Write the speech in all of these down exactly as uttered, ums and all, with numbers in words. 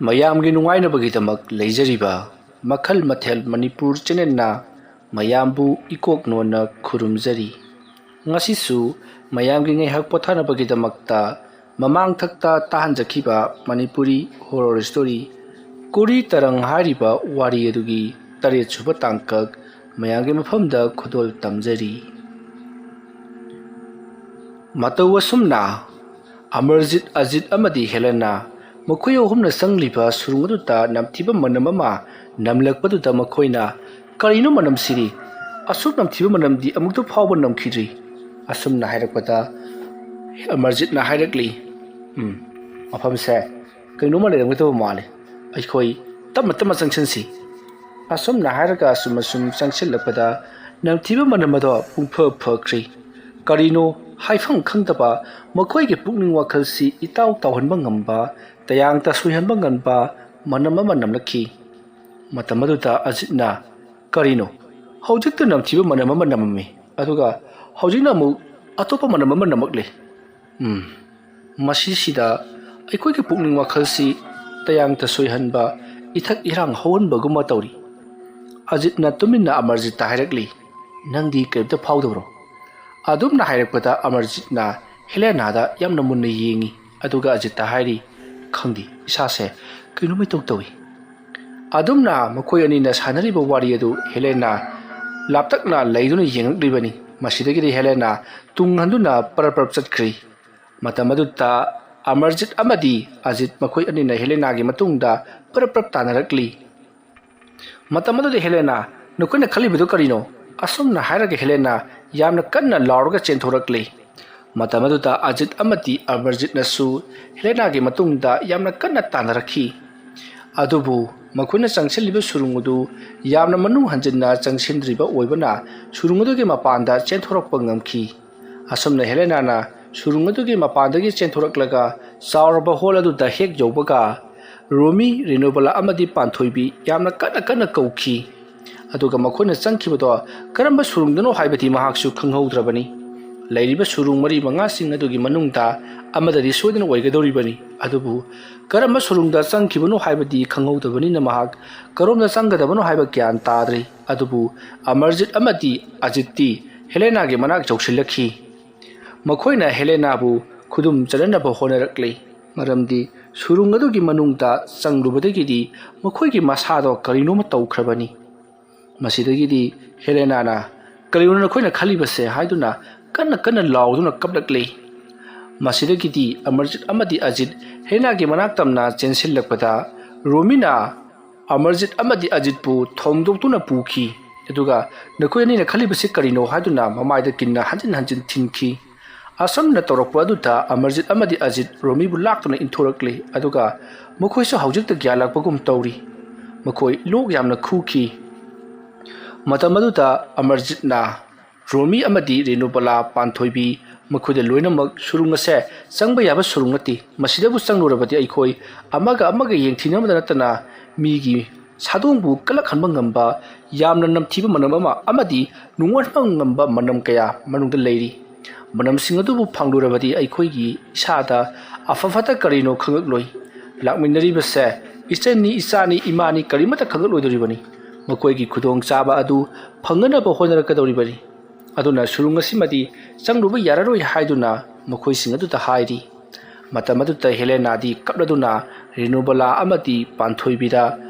ꯃꯌꯥꯝꯒꯤ ꯅꯨꯡꯉꯥꯏꯅꯕꯒꯤꯗꯃꯛ ꯂꯩꯖꯔꯤꯕ ꯃꯈꯜ ꯃꯊꯦꯜ ꯃꯅꯤꯄꯨꯔ ꯆꯦꯅꯦꯜꯅ ꯃꯌꯥꯝꯕꯨ ꯏꯀꯣꯛ ꯅꯣꯟꯅ ꯈꯨꯔꯨꯝꯖꯔꯤ꯫ ꯉꯁꯤꯁꯨ ꯃꯌꯥꯝꯒꯤ ꯉꯥꯏꯍꯥꯛ ꯄꯣꯊꯥꯅꯕꯒꯤꯗꯃꯛꯇ ꯃꯃꯥꯡ ꯊꯛꯇ ꯇꯥꯍꯟꯖꯈꯤꯕ ꯃꯅꯤꯄꯨꯔꯤ ꯍꯣꯔꯣꯔ ꯁ꯭ꯇꯣꯔꯤ ꯀꯨꯔꯤ ꯇꯔꯪ ꯍꯥꯏꯔꯤꯕ ꯋꯥꯔꯤ ꯑꯗꯨꯒꯤ ꯇꯔꯦꯠ ꯁꯨꯕ ꯇꯥꯡꯀꯛ ꯃꯌꯥꯝꯒꯤ ꯃꯐꯝꯗ ꯈꯨꯗꯣꯜ ꯇꯝꯖꯔꯤ꯫ ꯃꯇꯧ ꯑꯁꯨꯝꯅ ꯑꯃꯔꯖꯤꯠ, ꯑꯖꯤꯠ ꯑꯃꯗꯤ ꯍꯦꯂꯦꯅꯥ ꯃꯈꯣꯏ ꯑꯍꯨꯝꯅ ꯆꯪꯂꯤꯕ ꯁꯨꯔꯨꯡ ꯑꯗꯨꯗ ꯅꯝꯊꯤꯕ ꯃꯅꯝ ꯑꯃ ꯅꯝꯂꯛꯄꯗꯨꯗ ꯃꯈꯣꯏꯅ, "ꯀꯔꯤꯅꯣ ꯃꯅꯝꯁꯤꯗꯤ? ꯑꯁꯨꯛ ꯅꯝꯊꯤꯕ ꯃꯅꯝꯗꯤ ꯑꯃꯨꯛꯇ ꯐꯥꯎꯕ ꯅꯝꯈꯤꯗ꯭ꯔꯤ"꯫ ꯑꯁꯨꯝꯅ ꯍꯥꯏꯔꯛꯄꯗ ꯑꯃꯔꯖꯤꯠꯅ ꯍꯥꯏꯔꯛꯂꯤ, "ꯎꯝ, ꯃꯐꯝꯁꯦ ꯀꯩꯅꯣꯝꯃ ꯂꯩꯔꯝꯒꯗꯕ ꯃꯥꯜꯂꯤ꯫ ꯑꯩꯈꯣꯏ ꯇꯞꯅ ꯇꯞꯅ ꯆꯪꯁꯤꯟꯁꯤ"꯫ ꯑꯁꯨꯝꯅ ꯍꯥꯏꯔꯒ ꯑꯁꯨꯝ ꯑꯁꯨꯝ ꯆꯪꯁꯤꯜꯂꯛꯄꯗ ꯅꯝꯊꯤꯕ ꯃꯅꯝ ꯑꯗꯣ ꯄꯨꯡꯐ ꯐꯈ꯭ꯔꯤ꯫ ꯀꯔꯤꯅꯣ ꯍꯥꯏꯐꯝ ꯈꯪꯗꯕ, ꯃꯈꯣꯏꯒꯤ ꯄꯨꯛꯅꯤꯡ ꯋꯥꯈꯜꯁꯤ ꯏꯇꯥꯎ ꯇꯥꯎꯍꯟꯕ ꯉꯝꯕ, ꯇꯌꯥꯡ ꯇꯁꯣꯏꯍꯟꯕ ꯉꯝꯕ ꯃꯅꯝ ꯑꯃ ꯅꯝꯂꯛꯈꯤ꯫ ꯃꯇꯝ ꯑꯗꯨꯗ ꯑꯖꯤꯠꯅ, "ꯀꯔꯤꯅꯣ? ꯍꯧꯖꯤꯛꯇ ꯅꯝꯊꯤꯕ ꯃꯅꯝ ꯑꯃ ꯅꯝꯃꯝꯃꯤ, ꯑꯗꯨꯒ ꯍꯧꯖꯤꯛꯅ ꯑꯃꯨꯛ ꯑꯇꯣꯞꯄ ꯃꯅꯝ ꯑꯃ ꯅꯝꯃꯛꯂꯦ꯫ ꯎꯝ, ꯃꯁꯤꯁꯤꯗ ꯑꯩꯈꯣꯏꯒꯤ ꯄꯨꯛꯅꯤꯡ ꯋꯥꯈꯜꯁꯤ ꯇꯌꯥꯡ ꯇꯁꯣꯏꯍꯟꯕ, ꯏꯊꯛ ꯏꯔꯥꯡ ꯍꯧꯍꯟꯕꯒꯨꯝꯕ ꯇꯧꯔꯤ"꯫ ꯑꯖꯤꯠꯅ ꯇꯨꯃꯤꯟꯅ ꯑꯃꯔꯖꯤꯠꯇ ꯍꯥꯏꯔꯛꯂꯤ, "ꯅꯪꯗꯤ ꯀꯔꯤꯝꯇ ꯐꯥꯎꯗꯕ꯭ꯔꯣ?" ꯑꯗꯨꯝꯅ ꯍꯥꯏꯔꯛꯄꯗ ꯑꯃꯔꯖꯤꯠꯅ ꯍꯦꯂꯦꯅꯥꯗ ꯌꯥꯝꯅ ꯃꯨꯟꯅ ꯌꯦꯡꯉꯤ, ꯑꯗꯨꯒ ꯑꯖꯤꯠꯇ ꯍꯥꯏꯔꯤ, "ꯈꯪꯗꯦ, ꯏꯁꯥꯁꯦ ꯀꯩꯅꯣꯝ ꯏꯇꯧ ꯇꯧꯏ"꯫ ꯑꯗꯨꯝꯅ ꯃꯈꯣꯏ ꯑꯅꯤꯅ ꯁꯥꯟꯅꯔꯤꯕ ꯋꯥꯔꯤ ꯑꯗꯨ ꯍꯦꯂꯦꯅꯥ ꯂꯥꯞꯇꯛꯅ ꯂꯩꯗꯨꯅ ꯌꯦꯡꯂꯛꯂꯤꯕꯅꯤ꯫ ꯃꯁꯤꯗꯒꯤꯗꯤ ꯍꯦꯂꯦꯅꯥ ꯇꯨꯡ ꯍꯟꯗꯨꯅ ꯄꯔꯞ ꯄꯔꯞ ꯆꯠꯈ꯭ꯔꯤ꯫ ꯃꯇꯝ ꯑꯗꯨꯗ ꯑꯃꯔꯖꯤꯠ ꯑꯃꯗꯤ ꯑꯖꯤꯠ ꯃꯈꯣꯏ ꯑꯅꯤꯅ ꯍꯦꯂꯦꯅꯥꯒꯤ ꯃꯇꯨꯡꯗ ꯄꯔꯞ ꯄꯔꯞ ꯇꯥꯟꯅꯔꯛꯂꯤ꯫ ꯃꯇꯝ ꯑꯗꯨꯗ ꯍꯦꯂꯦꯅꯥ, "ꯅꯈꯣꯏꯅ ꯈꯜꯂꯤꯕꯗꯨ ꯀꯔꯤꯅꯣ?" ꯑꯁꯨꯝꯅ ꯍꯥꯏꯔꯒ ꯍꯦꯂꯦꯅꯥ ꯌꯥꯝꯅ ꯀꯟꯅ ꯂꯥꯎꯔꯒ ꯆꯦꯟꯊꯣꯔꯛꯂꯤ꯫ ꯃꯇꯝ ꯑꯗꯨꯗ ꯑꯖꯤꯠ ꯑꯃꯗꯤ ꯑꯃꯔꯖꯤꯠꯅꯁꯨ ꯍꯦꯂꯦꯅꯥꯒꯤ ꯃꯇꯨꯡꯗ ꯌꯥꯝꯅ ꯀꯟꯅ ꯇꯥꯟꯅꯔꯛꯈꯤ꯫ ꯑꯗꯨꯕꯨ ꯃꯈꯣꯏꯅ ꯆꯪꯁꯤꯜꯂꯤꯕ ꯁꯨꯔꯨꯡ ꯑꯗꯨ ꯌꯥꯝꯅ ꯃꯅꯨꯡ ꯍꯟꯖꯤꯟꯅ ꯆꯪꯁꯤꯟꯗ꯭ꯔꯤꯕ ꯑꯣꯏꯕꯅ ꯁꯨꯔꯨꯡ ꯑꯗꯨꯒꯤ ꯃꯄꯥꯟꯗ ꯆꯦꯟꯊꯣꯔꯛꯄ ꯉꯝꯈꯤ꯫ ꯑꯁꯨꯝꯅ ꯍꯦꯂꯦꯅꯥꯅ ꯁꯨꯔꯨꯡ ꯑꯗꯨꯒꯤ ꯃꯄꯥꯟꯗꯒꯤ ꯆꯦꯟꯊꯣꯔꯛꯂꯒ ꯆꯥꯎꯔꯕ ꯍꯣꯜ ꯑꯗꯨꯗ ꯍꯦꯛ ꯌꯧꯕꯒ ꯔꯣꯃꯤ, ꯔꯤꯅꯨꯕꯂꯥ ꯑꯃꯗꯤ ꯄꯥꯟꯊꯣꯏꯕꯤ ꯌꯥꯝꯅ ꯀꯟꯅ ꯀꯟꯅ ꯀꯧꯈꯤ꯫ ꯑꯗꯨꯒ ꯃꯈꯣꯏꯅ ꯆꯪꯈꯤꯕꯗꯣ ꯀꯔꯝꯕ ꯁꯨꯔꯨꯡꯗꯅꯣ ꯍꯥꯏꯕꯗꯤ ꯃꯍꯥꯛꯁꯨ ꯈꯪꯍꯧꯗ꯭ꯔꯕꯅꯤ꯫ ꯂꯩꯔꯤꯕ ꯁꯨꯔꯨꯡ ꯃꯔꯤ ꯃꯉꯥꯁꯤꯡ ꯑꯗꯨꯒꯤ ꯃꯅꯨꯡꯗ ꯑꯃꯗꯗꯤ ꯁꯣꯏꯗꯅ ꯑꯣꯏꯒꯗꯧꯔꯤꯕꯅꯤ꯫ ꯑꯗꯨꯕꯨ ꯀꯔꯝꯕ ꯁꯨꯔꯨꯡꯗ ꯆꯪꯈꯤꯕꯅꯣ ꯍꯥꯏꯕꯗꯤ ꯈꯪꯍꯧꯗꯕꯅꯤꯅ ꯃꯍꯥꯛ ꯀꯔꯣꯝꯗ ꯆꯪꯒꯗꯕꯅꯣ ꯍꯥꯏꯕ ꯒ꯭ꯌꯥꯟ ꯇꯥꯗ꯭ꯔꯦ꯫ ꯑꯗꯨꯕꯨ ꯑꯃꯔꯖꯤꯠ ꯑꯃꯗꯤ ꯑꯖꯤꯠꯇꯤ ꯍꯦꯂꯦꯅꯥꯒꯤ ꯃꯅꯥꯛ ꯌꯧꯁꯤꯜꯂꯛꯈꯤ꯫ ꯃꯈꯣꯏꯅ ꯍꯦꯂꯦꯅꯥꯕꯨ ꯈꯨꯗꯨꯝ ꯆꯟꯅꯅꯕ ꯍꯣꯠꯅꯔꯛꯂꯤ꯫ ꯃꯔꯝꯗꯤ ꯁꯨꯔꯨꯡ ꯑꯗꯨꯒꯤ ꯃꯅꯨꯡꯗ ꯆꯪꯂꯨꯕꯗꯒꯤꯗꯤ ꯃꯈꯣꯏꯒꯤ ꯃꯁꯥꯗꯣ ꯀꯔꯤꯅꯣꯃ ꯇꯧꯈ꯭ꯔꯕꯅꯤ꯫ ꯃꯁꯤꯗꯒꯤꯗꯤ ꯍꯦꯂꯦꯅꯥꯅ "ꯀꯔꯤꯅꯣ ꯅꯈꯣꯏꯅ ꯈꯜꯂꯤꯕꯁꯦ?" ꯍꯥꯏꯗꯨꯅ ꯀꯟꯅ ꯀꯟꯅ ꯂꯥꯎꯗꯨꯅ ꯀꯞꯂꯛꯂꯤ꯫ ꯃꯁꯤꯗꯒꯤꯗꯤ ꯑꯃꯔꯖꯤꯠ ꯑꯃꯗꯤ ꯑꯖꯤꯠ ꯍꯦꯂꯦꯅꯥꯒꯤ ꯃꯅꯥꯛ ꯇꯝꯅ ꯆꯦꯟꯁꯤꯜꯂꯛꯄꯗ, ꯔꯣꯃꯤꯅ ꯑꯃꯔꯖꯤꯠ ꯑꯃꯗꯤ ꯑꯖꯤꯠꯄꯨ ꯊꯣꯝꯗꯣꯛꯇꯨꯅ ꯄꯨꯈꯤ꯫ ꯑꯗꯨꯒ "ꯅꯈꯣꯏ ꯑꯅꯤꯅ ꯈꯜꯂꯤꯕꯁꯤ ꯀꯔꯤꯅꯣ?" ꯍꯥꯏꯗꯨꯅ ꯃꯃꯥꯏꯗ ꯀꯤꯟꯅ ꯍꯟꯖꯤꯟ ꯍꯟꯖꯤꯟ ꯊꯤꯟꯈꯤ꯫ ꯑꯁꯨꯝꯅ ꯇꯧꯔꯛꯄ ꯑꯗꯨꯗ ꯑꯃꯔꯖꯤꯠ ꯑꯃꯗꯤ ꯑꯖꯤꯠ ꯔꯣꯃꯤꯕꯨ ꯂꯥꯛꯇꯨꯅ ꯏꯟꯊꯣꯔꯛꯂꯤ꯫ ꯑꯗꯨꯒ ꯃꯈꯣꯏꯁꯨ ꯍꯧꯖꯤꯛꯇ ꯒ꯭ꯌꯥꯟ ꯂꯥꯛꯄꯒꯨꯝ ꯇꯧꯔꯤ꯫ ꯃꯈꯣꯏ ꯂꯣꯛ ꯌꯥꯝꯅ ꯈꯨꯈꯤ꯫ ꯃꯇꯝ ꯑꯗꯨꯗ ꯑꯃꯔꯖꯤꯠꯅ ꯔꯣꯃꯤ ꯑꯃꯗꯤ ꯔꯦꯅꯨꯕꯂꯥ ꯄꯥꯟꯊꯣꯏꯕꯤ ꯃꯈꯣꯏꯗ ꯂꯣꯏꯅꯃꯛ "ꯁꯨꯔꯨꯡ ꯑꯁꯦ ꯆꯪꯕ ꯌꯥꯕ ꯁꯨꯔꯨꯡ ꯅꯠꯇꯦ꯫ ꯃꯁꯤꯗꯕꯨ ꯆꯪꯂꯨꯔꯕꯗꯤ ꯑꯩꯈꯣꯏ ꯑꯃꯒ ꯑꯃꯒ ꯌꯦꯡꯊꯤꯅꯕꯗ ꯅꯠꯇꯅ ꯃꯤꯒꯤ ꯁꯥꯗꯣꯡꯕꯨ ꯀꯜꯂꯛꯍꯟꯕ ꯉꯝꯕ ꯌꯥꯝꯅ ꯅꯝꯊꯤꯕ ꯃꯅꯝ ꯑꯃ ꯑꯃꯗꯤ ꯅꯨꯡꯉꯣꯟꯕ ꯉꯝꯕ ꯃꯅꯝ ꯀꯌꯥ ꯃꯅꯨꯡꯗ ꯂꯩꯔꯤ꯫ ꯃꯅꯝꯁꯤꯡ ꯑꯗꯨꯕꯨ ꯐꯪꯂꯨꯔꯕꯗꯤ ꯑꯩꯈꯣꯏꯒꯤ ꯏꯁꯥꯗ ꯑꯐ ꯐꯠꯇ ꯀꯔꯤꯅꯣ ꯈꯪꯉꯛꯂꯣꯏ꯫ ꯂꯥꯛꯃꯤꯟꯅꯔꯤꯕꯁꯦ ꯏꯆꯟꯅꯤ, ꯏꯆꯥꯅꯤ, ꯏꯃꯥꯅꯤ, ꯀꯔꯤꯃꯠꯇ ꯈꯪꯉꯛꯂꯣꯏꯗꯧꯔꯤꯕꯅꯤ꯫ ꯃꯈꯣꯏꯒꯤ ꯈꯨꯗꯣꯡꯆꯥꯕ ꯑꯗꯨ ꯐꯪꯅꯅꯕ ꯍꯣꯠꯅꯔꯛꯀꯗꯧꯔꯤꯕꯅꯤ꯫ ꯑꯗꯨꯅ ꯁꯨꯔꯨꯡ ꯑꯁꯤꯃꯗꯤ ꯆꯪꯂꯨꯕ ꯌꯥꯔꯔꯣꯏ" ꯍꯥꯏꯗꯨꯅ ꯃꯈꯣꯏꯁꯤꯡ ꯑꯗꯨꯗ ꯍꯥꯏꯔꯤ꯫ ꯃꯇꯝ ꯑꯗꯨꯗ ꯍꯦꯂꯦꯅꯥꯗꯤ ꯀꯞꯂꯗꯨꯅ ꯔꯦꯅꯨꯕꯂꯥ ꯑꯃꯗꯤ ꯄꯥꯟꯊꯣꯏꯕꯤꯗ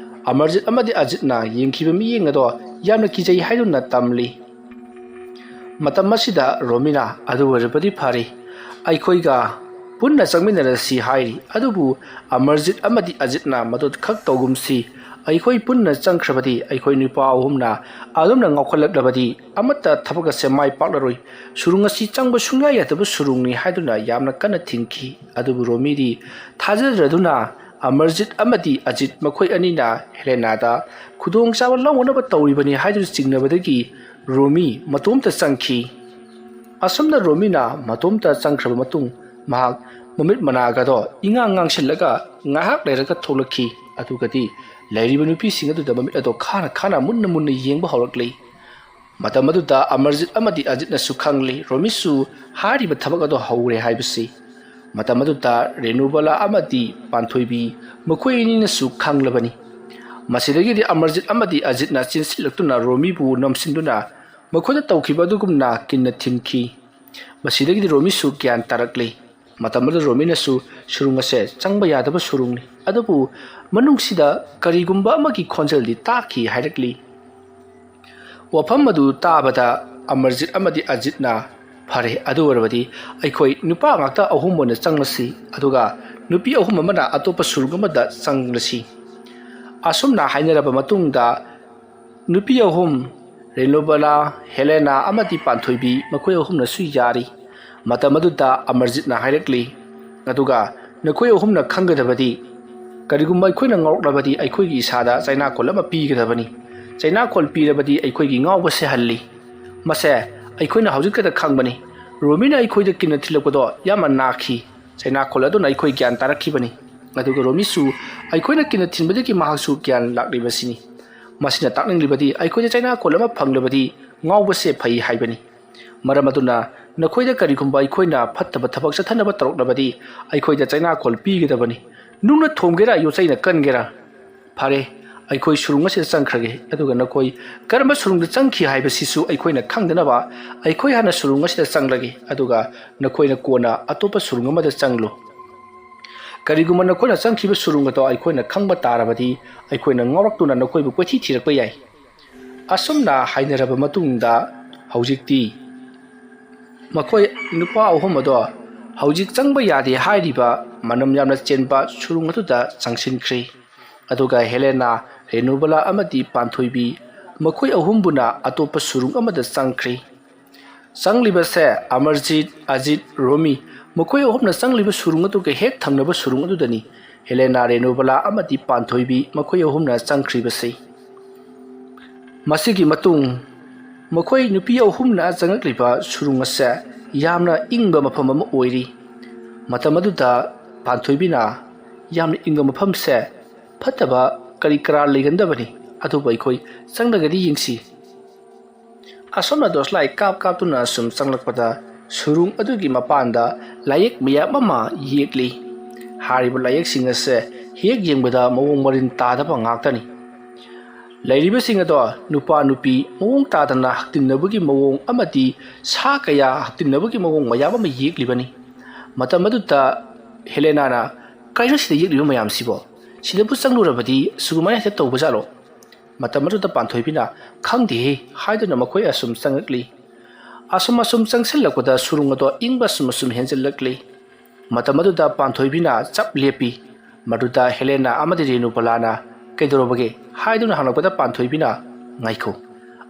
ꯑꯃꯔꯖꯤꯠ ꯑꯃꯗꯤ ꯑꯖꯤꯠꯅ ꯌꯦꯡꯈꯤꯕ ꯃꯤꯠꯌꯦꯡ ꯑꯗꯣ ꯌꯥꯝꯅ ꯀꯤꯖꯩ ꯍꯥꯏꯗꯨꯅ ꯇꯝꯂꯤ꯫ ꯃꯇꯝ ꯑꯁꯤꯗ ꯔꯣꯃꯤꯅ "ꯑꯗꯨ ꯑꯣꯏꯔꯕꯗꯤ ꯐꯔꯦ, ꯑꯩꯈꯣꯏꯒ ꯄꯨꯟꯅ ꯆꯪꯃꯤꯟꯅꯔꯁꯤ" ꯍꯥꯏꯔꯤ꯫ ꯑꯗꯨꯕꯨ ꯑꯃꯔꯖꯤꯠ ꯑꯃꯗꯤ ꯑꯖꯤꯠꯅ "ꯃꯗꯨ ꯈꯛ ꯇꯧꯒꯨꯝꯁꯤ, ꯑꯩꯈꯣꯏ ꯄꯨꯟꯅ ꯆꯪꯈ꯭ꯔꯕꯗꯤ ꯑꯩꯈꯣꯏ ꯅꯨꯄꯥ ꯑꯍꯨꯝꯅ ꯑꯗꯨꯝꯅ ꯉꯥꯎꯈꯠꯂꯛꯂꯕꯗꯤ ꯑꯃꯠꯇ ꯊꯕꯛ ꯑꯁꯦ ꯃꯥꯏ ꯄꯥꯛꯂꯔꯣꯏ꯫ ꯁꯨꯔꯨꯡ ꯑꯁꯤ ꯆꯪꯕ ꯁꯨꯡꯌꯥ ꯌꯥꯗꯕ ꯁꯨꯔꯨꯡꯅꯤ" ꯍꯥꯏꯗꯨꯅ ꯌꯥꯝꯅ ꯀꯟꯅ ꯊꯤꯡꯈꯤ꯫ ꯑꯗꯨꯕꯨ ꯔꯣꯃꯤꯗꯤ ꯊꯥꯖꯗ꯭ꯔꯗꯨꯅ ꯑꯃꯔꯖꯤꯠ ꯑꯃꯗꯤ ꯑꯖꯤꯠ ꯃꯈꯣꯏ ꯑꯅꯤꯅ ꯍꯦꯂꯦꯅꯥꯗ ꯈꯨꯗꯣꯡꯆꯥꯕ ꯂꯧꯅꯅꯕ ꯇꯧꯔꯤꯕꯅꯤ ꯍꯥꯏꯗꯨꯅ ꯆꯤꯡꯅꯕꯗꯒꯤ ꯔꯣꯃꯤ ꯃꯇꯣꯝꯇ ꯆꯪꯈꯤ꯫ ꯑꯁꯨꯝꯅ ꯔꯣꯃꯤꯅ ꯃꯇꯣꯝꯇ ꯆꯪꯈ꯭ꯔꯕ ꯃꯇꯨꯡ ꯃꯍꯥꯛ ꯃꯃꯤꯠ ꯃꯅꯥꯒꯗꯣ ꯏꯉꯥꯡ ꯉꯥꯡꯁꯤꯜꯂꯒ ꯉꯥꯏꯍꯥꯛ ꯂꯩꯔꯒ ꯊꯣꯛꯂꯛꯈꯤ꯫ ꯑꯗꯨꯒꯗꯤ ꯂꯩꯔꯤꯕ ꯅꯨꯄꯤꯁꯤꯡ ꯑꯗꯨꯗ ꯃꯃꯤꯠ ꯑꯗꯣ ꯈꯥꯅ ꯈꯥꯅ ꯃꯨꯟꯅ ꯃꯨꯟꯅ ꯌꯦꯡꯕ ꯍꯧꯔꯛꯂꯤ꯫ ꯃꯇꯝ ꯑꯗꯨꯗ ꯑꯃꯔꯖꯤꯠ ꯑꯃꯗꯤ ꯑꯖꯤꯠꯅꯁꯨ ꯈꯪꯂꯤ, ꯔꯣꯃꯤꯁꯨ ꯍꯥꯏꯔꯤꯕ ꯊꯕꯛ ꯑꯗꯨ ꯍꯧꯔꯦ ꯍꯥꯏꯕꯁꯤ꯫ ꯃꯇꯝ ꯑꯗꯨꯗ ꯔꯦꯅꯨꯕꯂꯥ ꯑꯃꯗꯤ ꯄꯥꯟꯊꯣꯏꯕꯤ, ꯃꯈꯣꯏ ꯑꯅꯤꯅꯁꯨ ꯈꯪꯂꯕꯅꯤ꯫ ꯃꯁꯤꯗꯒꯤꯗꯤ ꯑꯃꯔꯖꯤꯠ ꯑꯃꯗꯤ ꯑꯖꯤꯠꯅ ꯆꯦꯟꯁꯤꯜꯂꯛꯇꯨꯅ ꯔꯣꯃꯤꯕꯨ ꯅꯝꯁꯤꯟꯗꯨꯅ ꯃꯈꯣꯏꯅ ꯇꯧꯈꯤꯕ ꯑꯗꯨꯒꯨꯝꯅ ꯀꯤꯟꯅ ꯊꯤꯟꯈꯤ꯫ ꯃꯁꯤꯗꯒꯤꯗꯤ ꯔꯣꯃꯤꯁꯨ ꯒ꯭ꯌꯥꯟ ꯇꯥꯔꯛꯂꯤ꯫ ꯃꯇꯝ ꯑꯗꯨꯗ ꯔꯣꯃꯤꯅꯁꯨ ꯁꯨꯔꯨꯡ ꯑꯁꯦ ꯆꯪꯕ ꯌꯥꯗꯕ ꯁꯨꯔꯨꯡꯅꯤ, ꯑꯗꯨꯕꯨ ꯃꯅꯨꯡꯁꯤꯗ ꯀꯔꯤꯒꯨꯝꯕ ꯑꯃꯒꯤ ꯈꯣꯟꯖꯦꯜꯗꯤ ꯇꯥꯈꯤ ꯍꯥꯏꯔꯛꯂꯤ꯫ ꯋꯥꯐꯝ ꯑꯗꯨ ꯇꯥꯕꯗ ꯑꯃꯔꯖꯤꯠ ꯑꯃꯗꯤ ꯑꯖꯤꯠꯅ, "ꯐꯔꯦ, ꯑꯗꯨ ꯑꯣꯏꯔꯕꯗꯤ ꯑꯩꯈꯣꯏ ꯅꯨꯄꯥ ꯉꯥꯛꯇ ꯑꯍꯨꯝ ꯑꯣꯏꯅ ꯆꯪꯂꯁꯤ, ꯑꯗꯨꯒ ꯅꯨꯄꯤ ꯑꯍꯨꯝ ꯑꯃꯅ ꯑꯇꯣꯞꯄ ꯁꯨꯔꯨꯡ ꯑꯃꯗ ꯆꯪꯂꯁꯤ"꯫ ꯑꯁꯨꯝꯅ ꯍꯥꯏꯅꯔꯕ ꯃꯇꯨꯡꯗ ꯅꯨꯄꯤ ꯑꯍꯨꯝ, ꯔꯦꯅꯨꯕꯂꯥ, ꯍꯦꯂꯦꯅꯥ ꯑꯃꯗꯤ ꯄꯥꯟꯊꯣꯏꯕꯤ, ꯃꯈꯣꯏ ꯑꯍꯨꯝꯅꯁꯨ ꯌꯥꯔꯤ꯫ ꯃꯇꯝ ꯑꯗꯨꯗ ꯑꯃꯔꯖꯤꯠꯅ ꯍꯥꯏꯔꯛꯂꯤ, "ꯑꯗꯨꯒ ꯅꯈꯣꯏ ꯑꯍꯨꯝꯅ ꯈꯪꯒꯗꯕꯗꯤ, ꯀꯔꯤꯒꯨꯝꯕ ꯑꯩꯈꯣꯏꯅ ꯉꯥꯎꯔꯛꯂꯕꯗꯤ ꯑꯩꯈꯣꯏꯒꯤ ꯏꯁꯥꯗ ꯆꯩꯅꯥꯈꯣꯜ ꯑꯃ ꯄꯤꯒꯗꯕꯅꯤ꯫ ꯆꯩꯅꯥꯈꯣꯜ ꯄꯤꯔꯕꯗꯤ ꯑꯩꯈꯣꯏꯒꯤ ꯉꯥꯎꯕꯁꯦ ꯍꯜꯂꯤ꯫ ꯃꯁꯦ ꯑꯩꯈꯣꯏꯅ ꯍꯧꯖꯤꯛꯇꯗ ꯈꯪꯕꯅꯤ꯫ ꯔꯣꯃꯤꯅ ꯑꯩꯈꯣꯏꯗ ꯀꯤꯟꯅ ꯊꯤꯜꯂꯛꯄꯗꯣ ꯌꯥꯝꯅ ꯅꯥꯈꯤ꯫ ꯆꯩꯅꯥꯈꯣꯜ ꯑꯗꯨꯅ ꯑꯩꯈꯣꯏ ꯒ꯭ꯌꯥꯟ ꯇꯥꯔꯛꯈꯤꯕꯅꯤ꯫ ꯑꯗꯨꯒ ꯔꯣꯃꯤꯁꯨ ꯑꯩꯈꯣꯏꯅ ꯀꯤꯟꯅ ꯊꯤꯟꯕꯗꯒꯤ ꯃꯍꯥꯛꯁꯨ ꯒ꯭ꯌꯥꯟ ꯂꯥꯛꯂꯤꯕꯁꯤꯅꯤ꯫ ꯃꯁꯤꯅ ꯇꯥꯛꯅꯤꯡꯂꯤꯕꯗꯤ ꯑꯩꯈꯣꯏꯗ ꯆꯩꯅꯥꯈꯣꯜ ꯑꯃ ꯐꯪꯂꯕꯗꯤ ꯉꯥꯎꯕꯁꯦ ꯐꯩ ꯍꯥꯏꯕꯅꯤ꯫ ꯃꯔꯝ ꯑꯗꯨꯅ ꯅꯈꯣꯏꯗ ꯀꯔꯤꯒꯨꯝꯕ ꯑꯩꯈꯣꯏꯅ ꯐꯠꯇꯕ ꯊꯕꯛ ꯆꯠꯊꯅꯕ ꯇꯧꯔꯛꯂꯕꯗꯤ ꯑꯩꯈꯣꯏꯗ ꯆꯩꯅꯥꯈꯣꯜ ꯄꯤꯒꯗꯕꯅꯤ꯫ ꯅꯨꯡꯅ ꯊꯣꯝꯒꯦꯔꯥ, ꯌꯣꯠꯆꯩꯅ ꯀꯟꯒꯦꯔꯥ, ꯐꯔꯦ, ꯑꯩꯈꯣꯏ ꯁꯨꯔꯨꯡ ꯑꯁꯤꯗ ꯆꯪꯈ꯭ꯔꯒꯦ, ꯑꯗꯨꯒ ꯅꯈꯣꯏ ꯀꯔꯝꯕ ꯁꯨꯔꯨꯡꯗ ꯆꯪꯈꯤ ꯍꯥꯏꯕꯁꯤꯁꯨ ꯑꯩꯈꯣꯏꯅ ꯈꯪꯗꯅꯕ ꯑꯩꯈꯣꯏ ꯍꯥꯟꯅ ꯁꯨꯔꯨꯡ ꯑꯁꯤꯗ ꯆꯪꯂꯒꯦ, ꯑꯗꯨꯒ ꯅꯈꯣꯏꯅ ꯀꯣꯟꯅ ꯑꯇꯣꯞꯄ ꯁꯨꯔꯨꯡ ꯑꯃꯗ ꯆꯪꯂꯨ꯫ ꯀꯔꯤꯒꯨꯝꯕ ꯅꯈꯣꯏꯅ ꯆꯪꯈꯤꯕ ꯁꯨꯔꯨꯡ ꯑꯗꯣ ꯑꯩꯈꯣꯏꯅ ꯈꯪꯕ ꯇꯥꯔꯕꯗꯤ ꯑꯩꯈꯣꯏꯅ ꯉꯥꯎꯔꯛꯇꯨꯅ ꯅꯈꯣꯏꯕꯨ ꯀꯣꯏꯊꯤ ꯊꯤꯔꯛꯄ ꯌꯥꯏ"꯫ ꯑꯁꯨꯝꯅ ꯍꯥꯏꯅꯔꯕ ꯃꯇꯨꯡꯗ ꯍꯧꯖꯤꯛꯇꯤ ꯃꯈꯣꯏ ꯅꯨꯄꯥ ꯑꯍꯨꯝ ꯑꯗꯣ ꯍꯧꯖꯤꯛ ꯆꯪꯕ ꯌꯥꯗꯦ ꯍꯥꯏꯔꯤꯕ ꯃꯅꯝ ꯌꯥꯝꯅ ꯆꯦꯟꯕ ꯁꯨꯔꯨꯡ ꯑꯗꯨꯗ ꯆꯪꯁꯤꯟꯈ꯭ꯔꯤ꯫ ꯑꯗꯨꯒ ꯍꯦꯂꯦꯅꯥ, ꯔꯦꯅꯨꯕꯂꯥ ꯑꯃꯗꯤ ꯄꯥꯟꯊꯣꯏꯕꯤ, ꯃꯈꯣꯏ ꯑꯍꯨꯝꯕꯨꯅ ꯑꯇꯣꯞꯄ ꯁꯨꯔꯨꯡ ꯑꯃꯗ ꯆꯪꯈ꯭ꯔꯤ꯫ ꯆꯪꯂꯤꯕꯁꯦ ꯑꯃꯔꯖꯤꯠ, ꯑꯖꯤꯠ, ꯔꯣꯃꯤ, ꯃꯈꯣꯏ ꯑꯍꯨꯝꯅ ꯆꯪꯂꯤꯕ ꯁꯨꯔꯨꯡ ꯑꯗꯨꯒ ꯍꯦꯛ ꯊꯪꯅꯕ ꯁꯨꯔꯨꯡ ꯑꯗꯨꯗꯅꯤ꯫ ꯍꯦꯂꯦꯅꯥ, ꯔꯦꯅꯨꯕꯂꯥ ꯑꯃꯗꯤ ꯄꯥꯟꯊꯣꯏꯕꯤ, ꯃꯈꯣꯏ ꯑꯍꯨꯝꯅ ꯆꯪꯈ꯭ꯔꯤꯕꯁꯤ꯫ ꯃꯁꯤꯒꯤ ꯃꯇꯨꯡ ꯃꯈꯣꯏ ꯅꯨꯄꯤ ꯑꯍꯨꯝꯅ ꯆꯪꯂꯛꯂꯤꯕ ꯁꯨꯔꯨꯡ ꯑꯁꯦ ꯌꯥꯝꯅ ꯏꯪꯕ ꯃꯐꯝ ꯑꯃ ꯑꯣꯏꯔꯤ꯫ ꯃꯇꯝ ꯑꯗꯨꯗ ꯄꯥꯟꯊꯣꯏꯕꯤꯅ, "ꯌꯥꯝꯅ ꯏꯪꯕ ꯃꯐꯝꯁꯦ ꯐꯠꯇꯕ ꯀꯔꯤ ꯀꯔꯥ ꯂꯩꯒꯟꯗꯕꯅꯤ, ꯑꯗꯨꯕꯨ ꯑꯩꯈꯣꯏ ꯆꯪꯂꯒꯗꯤ ꯌꯦꯡꯁꯤ"꯫ ꯑꯁꯨꯝꯅ ꯇꯣꯔꯆ ꯂꯥꯏꯠ ꯀꯥꯞ ꯀꯥꯞꯇꯨꯅ ꯁꯨꯝ ꯆꯪꯂꯛꯄꯗ ꯁꯨꯔꯨꯡ ꯑꯗꯨꯒꯤ ꯃꯄꯥꯟꯗ ꯂꯥꯏꯌꯦꯛ ꯃꯌꯥꯝ ꯑꯃ ꯌꯦꯛꯂꯤ꯫ ꯍꯥꯏꯔꯤꯕ ꯂꯥꯏꯌꯦꯛꯁꯤꯡ ꯑꯁꯦ ꯍꯦꯛ ꯌꯦꯡꯕꯗ ꯃꯑꯣꯡ ꯃꯔꯤꯟ ꯇꯥꯗꯕ ꯉꯥꯛꯇꯅꯤ꯫ ꯂꯩꯔꯤꯕꯁꯤꯡ ꯑꯗꯣ ꯅꯨꯄꯥ ꯅꯨꯄꯤ ꯃꯑꯣꯡ ꯇꯥꯗꯅ ꯍꯛꯇꯤꯟꯅꯕꯒꯤ ꯃꯑꯣꯡ ꯑꯃꯗꯤ ꯁꯥ ꯀꯌꯥ ꯍꯛꯇꯤꯟꯅꯕꯒꯤ ꯃꯑꯣꯡ ꯃꯌꯥꯝ ꯑꯃ ꯌꯦꯛꯂꯤꯕꯅꯤ꯫ ꯃꯇꯝ ꯑꯗꯨꯗ ꯍꯦꯂꯦꯅꯥꯅ, "ꯀꯩꯅꯣ ꯁꯤꯗ ꯌꯦꯛꯂꯤꯕ ꯃꯌꯥꯝꯁꯤꯕꯣ? ꯁꯤꯗꯕꯨ ꯆꯪꯂꯨꯔꯕꯗꯤ ꯁꯨꯃꯥꯏꯅ ꯍꯦꯛꯇ ꯇꯧꯕꯖꯥꯠꯂꯣ?" ꯃꯇꯝ ꯑꯗꯨꯗ ꯄꯥꯟꯊꯣꯏꯕꯤꯅ, "ꯈꯪꯗꯦꯍꯦ" ꯍꯥꯏꯗꯨꯅ ꯃꯈꯣꯏ ꯑꯁꯨꯝ ꯆꯪꯂꯛꯂꯤ꯫ ꯑꯁꯨꯝ ꯑꯁꯨꯝ ꯆꯪꯁꯤꯜꯂꯛꯄꯗ ꯁꯨꯔꯨꯡ ꯑꯗꯣ ꯏꯪꯕ ꯑꯁꯨꯝ ꯑꯁꯨꯝ ꯍꯦꯟꯖꯤꯜꯂꯛꯂꯤ꯫ ꯃꯇꯝ ꯑꯗꯨꯗ ꯄꯥꯟꯊꯣꯏꯕꯤꯅ ꯆꯞ ꯂꯦꯞꯄꯤ꯫ ꯃꯗꯨꯗ ꯍꯦꯂꯦꯅꯥ ꯑꯃꯗꯤ ꯔꯦꯅꯨꯕꯂꯥꯅ, "ꯀꯩꯗꯧꯔꯕꯒꯦ?" ꯍꯥꯏꯗꯨꯅ ꯍꯪꯂꯛꯄꯗ ꯄꯥꯟꯊꯣꯏꯕꯤꯅ, "ꯉꯥꯏꯈꯣ,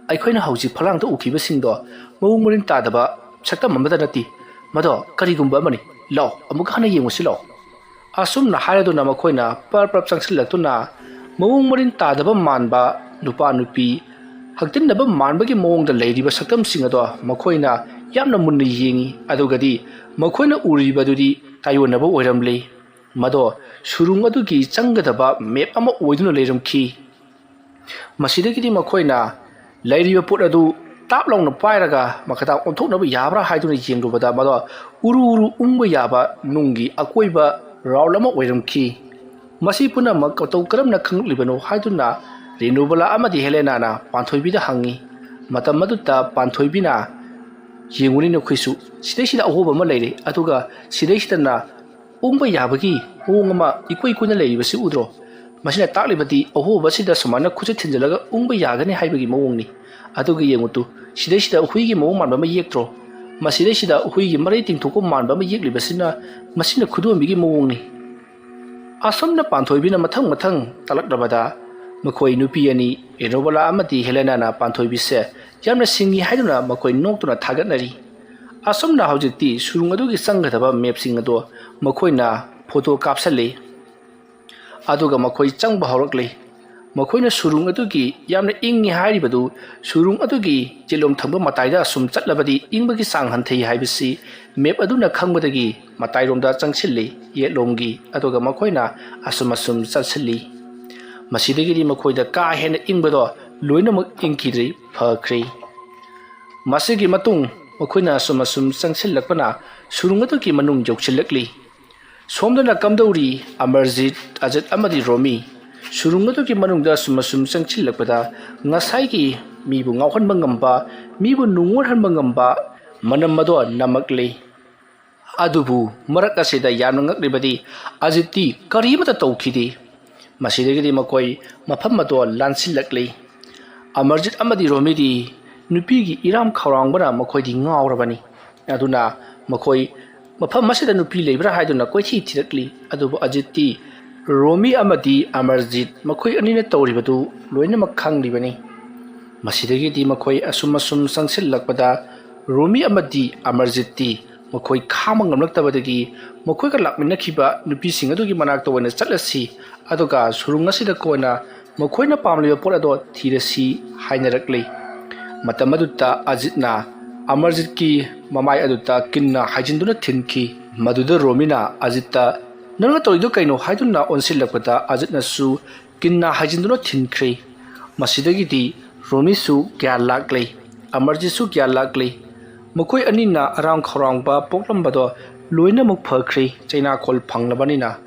ꯑꯩꯈꯣꯏꯅ ꯍꯧꯖꯤꯛ ꯐꯂꯥꯡꯗ ꯎꯈꯤꯕꯁꯤꯡꯗꯣ ꯃꯑꯣꯡ ꯃꯔꯤꯟ ꯇꯥꯗꯕ ꯁꯛꯇꯝ ꯑꯃꯗ ꯅꯠꯇꯦ, ꯃꯗꯣ ꯀꯔꯤꯒꯨꯝꯕ ꯑꯃꯅꯤ꯫ ꯂꯥꯛꯑꯣ, ꯑꯃꯨꯛ ꯍꯟꯅ ꯌꯦꯡꯉꯨꯁꯤ ꯂꯥꯛꯑꯣ"꯫ ꯑꯁꯨꯝꯅ ꯍꯥꯏꯔꯗꯨꯅ ꯃꯈꯣꯏꯅ ꯄꯔꯞ ꯄꯔꯞ ꯆꯪꯁꯤꯜꯂꯛꯇꯨꯅ ꯃꯑꯣꯡ ꯃꯔꯤꯟ ꯇꯥꯗꯕ ꯃꯥꯟꯕ ꯅꯨꯄꯥ ꯅꯨꯄꯤ ꯍꯛꯇꯤꯟꯅꯕ ꯃꯥꯟꯕꯒꯤ ꯃꯑꯣꯡꯗ ꯂꯩꯔꯤꯕ ꯁꯛꯇꯝꯁꯤꯡ ꯑꯗꯣ ꯃꯈꯣꯏꯅ ꯌꯥꯝꯅ ꯃꯨꯟꯅ ꯌꯦꯡꯉꯤ꯫ ꯑꯗꯨꯒꯗꯤ ꯃꯈꯣꯏꯅ ꯎꯔꯤꯕꯗꯨꯗꯤ ꯇꯥꯏꯑꯣꯟꯅꯕ ꯑꯣꯏꯔꯝꯂꯦ꯫ ꯃꯗꯣ ꯁꯨꯔꯨꯡ ꯑꯗꯨꯒꯤ ꯆꯪꯒꯗꯕ ꯃꯦꯞ ꯑꯃ ꯑꯣꯏꯗꯨꯅ ꯂꯩꯔꯝꯈꯤ꯫ ꯃꯁꯤꯗꯒꯤꯗꯤ ꯃꯈꯣꯏꯅ ꯂꯩꯔꯤꯕ ꯄꯣꯠ ꯑꯗꯨ ꯇꯥꯞ ꯂꯥꯎꯅ ꯄꯥꯏꯔꯒ ꯃꯈꯥꯗ ꯑꯣꯟꯊꯣꯛꯅꯕ ꯌꯥꯕ꯭ꯔꯥ ꯍꯥꯏꯗꯨꯅ ꯌꯦꯡꯂꯨꯕꯗ ꯃꯗꯣ ꯎꯔꯨ ꯎꯔꯨ ꯎꯪꯕ ꯌꯥꯕ ꯅꯨꯡꯒꯤ ꯑꯀꯣꯏꯕ ꯔꯥꯎꯟ ꯑꯃ ꯑꯣꯏꯔꯝꯈꯤ꯫ ꯃꯁꯤ ꯄꯨꯝꯅꯃꯛ ꯃꯇꯧ ꯀꯔꯝꯅ ꯈꯪꯂꯛꯂꯤꯕꯅꯣ ꯍꯥꯏꯗꯨꯅ ꯔꯦꯅꯨꯕꯂꯥ ꯑꯃꯗꯤ ꯍꯦꯂꯦꯅꯥꯅ ꯄꯥꯟꯊꯣꯏꯕꯤꯗ ꯍꯪꯉꯤ꯫ ꯃꯇꯝ ꯑꯗꯨꯗ ꯄꯥꯟꯊꯣꯏꯕꯤꯅ, "ꯌꯦꯡꯉꯨꯅꯦ ꯅꯈꯣꯏꯁꯨ, ꯁꯤꯗꯩꯁꯤꯗ ꯑꯍꯣꯕ ꯑꯃ ꯂꯩꯔꯦ, ꯑꯗꯨꯒ ꯁꯤꯗꯩꯁꯤꯗꯅ ꯎꯪꯕ ꯌꯥꯕꯒꯤ ꯃꯑꯣꯡ ꯑꯃ ꯏꯀꯣꯏ ꯀꯣꯏꯅ ꯂꯩꯔꯤꯕꯁꯤ ꯎꯗ꯭ꯔꯣ? ꯃꯁꯤꯅ ꯇꯥꯛꯂꯤꯕꯗꯤ ꯑꯍꯣꯕ ꯑꯁꯤꯗ ꯁꯨꯃꯥꯏꯅ ꯈꯨꯠꯁꯦ ꯊꯤꯟꯖꯤꯜꯂꯒ ꯎꯪꯕ ꯌꯥꯒꯅꯤ ꯍꯥꯏꯕꯒꯤ ꯃꯑꯣꯡꯅꯤ꯫ ꯑꯗꯨꯒ ꯌꯦꯡꯉꯨ ꯇꯨ, ꯁꯤꯗꯩꯁꯤꯗ ꯍꯨꯏꯒꯤ ꯃꯑꯣꯡ ꯃꯥꯟꯕ ꯑꯃ ꯌꯦꯛꯇ꯭ꯔꯣ? ꯃꯁꯤꯗꯩꯁꯤꯗ ꯍꯨꯏꯒꯤ ꯃꯔꯩ ꯇꯤꯡꯊꯣꯛꯄ ꯃꯥꯟꯕ ꯑꯃ ꯌꯦꯛꯂꯤꯕꯁꯤꯅ, ꯃꯁꯤꯅ ꯈꯨꯗꯣꯝꯕꯤꯒꯤ ꯃꯑꯣꯡꯅꯤ"꯫ ꯑꯁꯨꯝꯅ ꯄꯥꯟꯊꯣꯏꯕꯤꯅ ꯃꯊꯪ ꯃꯊꯪ ꯇꯥꯛꯂꯛꯂꯕꯗ ꯃꯈꯣꯏ ꯅꯨꯄꯤ ꯑꯅꯤ, ꯔꯦꯅꯨꯕꯂꯥ ꯑꯃꯗꯤ ꯍꯦꯂꯦꯅꯥꯅ ꯄꯥꯟꯊꯣꯏꯕꯤꯁꯦ ꯌꯥꯝꯅ ꯁꯤꯡꯉꯤ ꯍꯥꯏꯗꯨꯅ ꯃꯈꯣꯏ ꯅꯣꯛꯇꯨꯅ ꯊꯥꯒꯠꯅꯔꯤ꯫ ꯑꯁꯨꯝꯅ ꯍꯧꯖꯤꯛꯇꯤ ꯁꯨꯔꯨꯡ ꯑꯗꯨꯒꯤ ꯆꯪꯒꯗꯕ ꯃꯦꯞꯁꯤꯡ ꯑꯗꯣ ꯃꯈꯣꯏꯅ ꯐꯣꯇꯣ ꯀꯥꯞꯁꯜꯂꯤ꯫ ꯑꯗꯨꯒ ꯃꯈꯣꯏ ꯆꯪꯕ ꯍꯧꯔꯛꯂꯤ꯫ ꯃꯈꯣꯏꯅ ꯁꯨꯔꯨꯡ ꯑꯗꯨꯒꯤ ꯌꯥꯝꯅ ꯏꯪꯉꯤ ꯍꯥꯏꯔꯤꯕꯗꯨ ꯁꯨꯔꯨꯡ ꯑꯗꯨꯒꯤ ꯌꯦꯠꯂꯣꯝ ꯊꯪꯕ ꯃꯇꯥꯏꯗ ꯑꯁꯨꯝ ꯆꯠꯂꯕꯗꯤ ꯏꯪꯕꯒꯤ ꯆꯥꯡ ꯍꯟꯊꯩ ꯍꯥꯏꯕꯁꯤ ꯃꯦꯞ ꯑꯗꯨꯅ ꯈꯪꯕꯗꯒꯤ ꯃꯇꯥꯏꯔꯣꯝꯗ ꯆꯪꯁꯤꯜꯂꯤ, ꯌꯦꯠꯂꯣꯝꯒꯤ꯫ ꯑꯗꯨꯒ ꯃꯈꯣꯏꯅ ꯑꯁꯨꯝ ꯑꯁꯨꯝ ꯆꯠꯁꯤꯜꯂꯤ꯫ ꯃꯁꯤꯗꯒꯤꯗꯤ ꯃꯈꯣꯏꯗ ꯀꯥ ꯍꯦꯟꯅ ꯏꯪꯕꯗꯣ ꯂꯣꯏꯅꯃꯛ ꯏꯪꯈꯤꯗ꯭ꯔꯤ, ꯐꯈ꯭ꯔꯦ꯫ ꯃꯁꯤꯒꯤ ꯃꯇꯨꯡ ꯃꯈꯣꯏꯅ ꯑꯁꯨꯝ ꯑꯁꯨꯝ ꯆꯪꯁꯤꯜꯂꯛꯄꯅ ꯁꯨꯔꯨꯡ ꯑꯗꯨꯒꯤ ꯃꯅꯨꯡ ꯌꯧꯁꯤꯜꯂꯛꯂꯤ꯫ ꯁꯣꯝꯗꯅ ꯀꯝꯗꯧꯔꯤ? ꯑꯃꯔꯖꯤꯠ, ꯑꯖꯤꯠ ꯑꯃꯗꯤ ꯔꯣꯃꯤ ꯁꯨꯔꯨꯡ ꯑꯗꯨꯒꯤ ꯃꯅꯨꯡꯗ ꯑꯁꯨꯝ ꯑꯁꯨꯝ ꯆꯪꯁꯤꯜꯂꯛꯄꯗ ꯉꯁꯥꯏꯒꯤ ꯃꯤꯕꯨ ꯉꯥꯎꯍꯟꯕ ꯉꯝꯕ, ꯃꯤꯕꯨ ꯅꯨꯡꯉꯣꯟꯍꯟꯕ ꯉꯝꯕ ꯃꯅꯝ ꯑꯗꯣ ꯅꯝꯃꯛꯂꯤ꯫ ꯑꯗꯨꯕꯨ ꯃꯔꯛ ꯑꯁꯤꯗ ꯌꯥꯝꯅ ꯉꯛꯂꯤꯕꯗꯤ ꯑꯖꯤꯠꯇꯤ ꯀꯔꯤꯃꯠꯇ ꯇꯧꯈꯤꯗꯦ꯫ ꯃꯁꯤꯗꯒꯤꯗꯤ ꯃꯈꯣꯏ ꯃꯐꯝ ꯑꯗꯣ ꯂꯥꯟꯁꯤꯜꯂꯛꯂꯤ꯫ ꯑꯃꯔꯖꯤꯠ ꯑꯃꯗꯤ ꯔꯣꯃꯤꯗꯤ ꯅꯨꯄꯤꯒꯤ ꯏꯔꯥꯝ ꯈꯧꯔꯥꯡꯕꯅ ꯃꯈꯣꯏꯗꯤ ꯉꯥꯎꯔꯕꯅꯤ꯫ ꯑꯗꯨꯅ ꯃꯈꯣꯏ ꯃꯐꯝ ꯑꯁꯤꯗ ꯅꯨꯄꯤ ꯂꯩꯕ꯭ꯔꯥ ꯍꯥꯏꯗꯨꯅ ꯀꯣꯏꯊꯤ ꯊꯤꯔꯛꯂꯤ꯫ ꯑꯗꯨꯕꯨ ꯑꯖꯤꯠꯇꯤ ꯔꯣꯃꯤ ꯑꯃꯗꯤ ꯑꯃꯔꯖꯤꯠ ꯃꯈꯣꯏ ꯑꯅꯤꯅ ꯇꯧꯔꯤꯕꯗꯨ ꯂꯣꯏꯅꯃꯛ ꯈꯪꯂꯤꯕꯅꯤ꯫ ꯃꯁꯤꯗꯒꯤꯗꯤ ꯃꯈꯣꯏ ꯑꯁꯨꯝ ꯑꯁꯨꯝ ꯆꯪꯁꯤꯜꯂꯛꯄꯗ ꯔꯣꯃꯤ ꯑꯃꯗꯤ ꯑꯃꯔꯖꯤꯠꯇꯤ ꯃꯈꯣꯏ ꯈꯥꯡꯕ ꯉꯝꯂꯛꯇꯕꯗꯒꯤ ꯃꯈꯣꯏꯒ ꯂꯥꯛꯃꯤꯟꯅꯈꯤꯕ ꯅꯨꯄꯤꯁꯤꯡ ꯑꯗꯨꯒꯤ ꯃꯅꯥꯛꯇ ꯑꯣꯏꯅ ꯆꯠꯂꯁꯤ, ꯑꯗꯨꯒ ꯁꯨꯔꯨꯡ ꯑꯁꯤꯗ ꯀꯣꯟꯅ ꯃꯈꯣꯏꯅ ꯄꯥꯝꯂꯤꯕ ꯄꯣꯠ ꯑꯗꯣ ꯊꯤꯔꯁꯤ ꯍꯥꯏꯅꯔꯛꯂꯤ꯫ ꯃꯇꯝ ꯑꯗꯨꯗ ꯑꯖꯤꯠꯅ ꯑꯃꯔꯖꯤꯠꯀꯤ ꯃꯃꯥꯏ ꯑꯗꯨꯗ ꯀꯤꯟꯅ ꯍꯥꯏꯖꯤꯟꯗꯨꯅ ꯊꯤꯟꯈꯤ꯫ ꯃꯗꯨꯗ ꯔꯣꯃꯤꯅ ꯑꯖꯤꯠꯇ "ꯅꯪꯅ ꯇꯧꯔꯤꯗꯨ ꯀꯩꯅꯣ?" ꯍꯥꯏꯗꯨꯅ ꯑꯣꯟꯁꯤꯜꯂꯛꯄꯗ ꯑꯖꯤꯠꯅꯁꯨ ꯀꯤꯟꯅ ꯍꯥꯏꯖꯤꯟꯗꯨꯅ ꯊꯤꯟꯈ꯭ꯔꯦ꯫ ꯃꯁꯤꯗꯒꯤꯗꯤ ꯔꯣꯃꯤꯁꯨ ꯒ꯭ꯌꯥꯟ ꯂꯥꯛꯂꯦ, ꯑꯃꯔꯖꯤꯠꯁꯨ ꯒ꯭ꯌꯥꯟ ꯂꯥꯛꯂꯦ꯫ ꯃꯈꯣꯏ ꯑꯅꯤꯅ ꯑꯔꯥꯝ ꯈꯧꯔꯥꯡꯕ ꯄꯣꯛꯂꯝꯕꯗꯣ ꯂꯣꯏꯅꯃꯛ ꯐꯈ꯭ꯔꯦ, ꯆꯩꯅꯥꯈꯣꯜ ꯐꯪꯂꯕꯅꯤꯅ꯫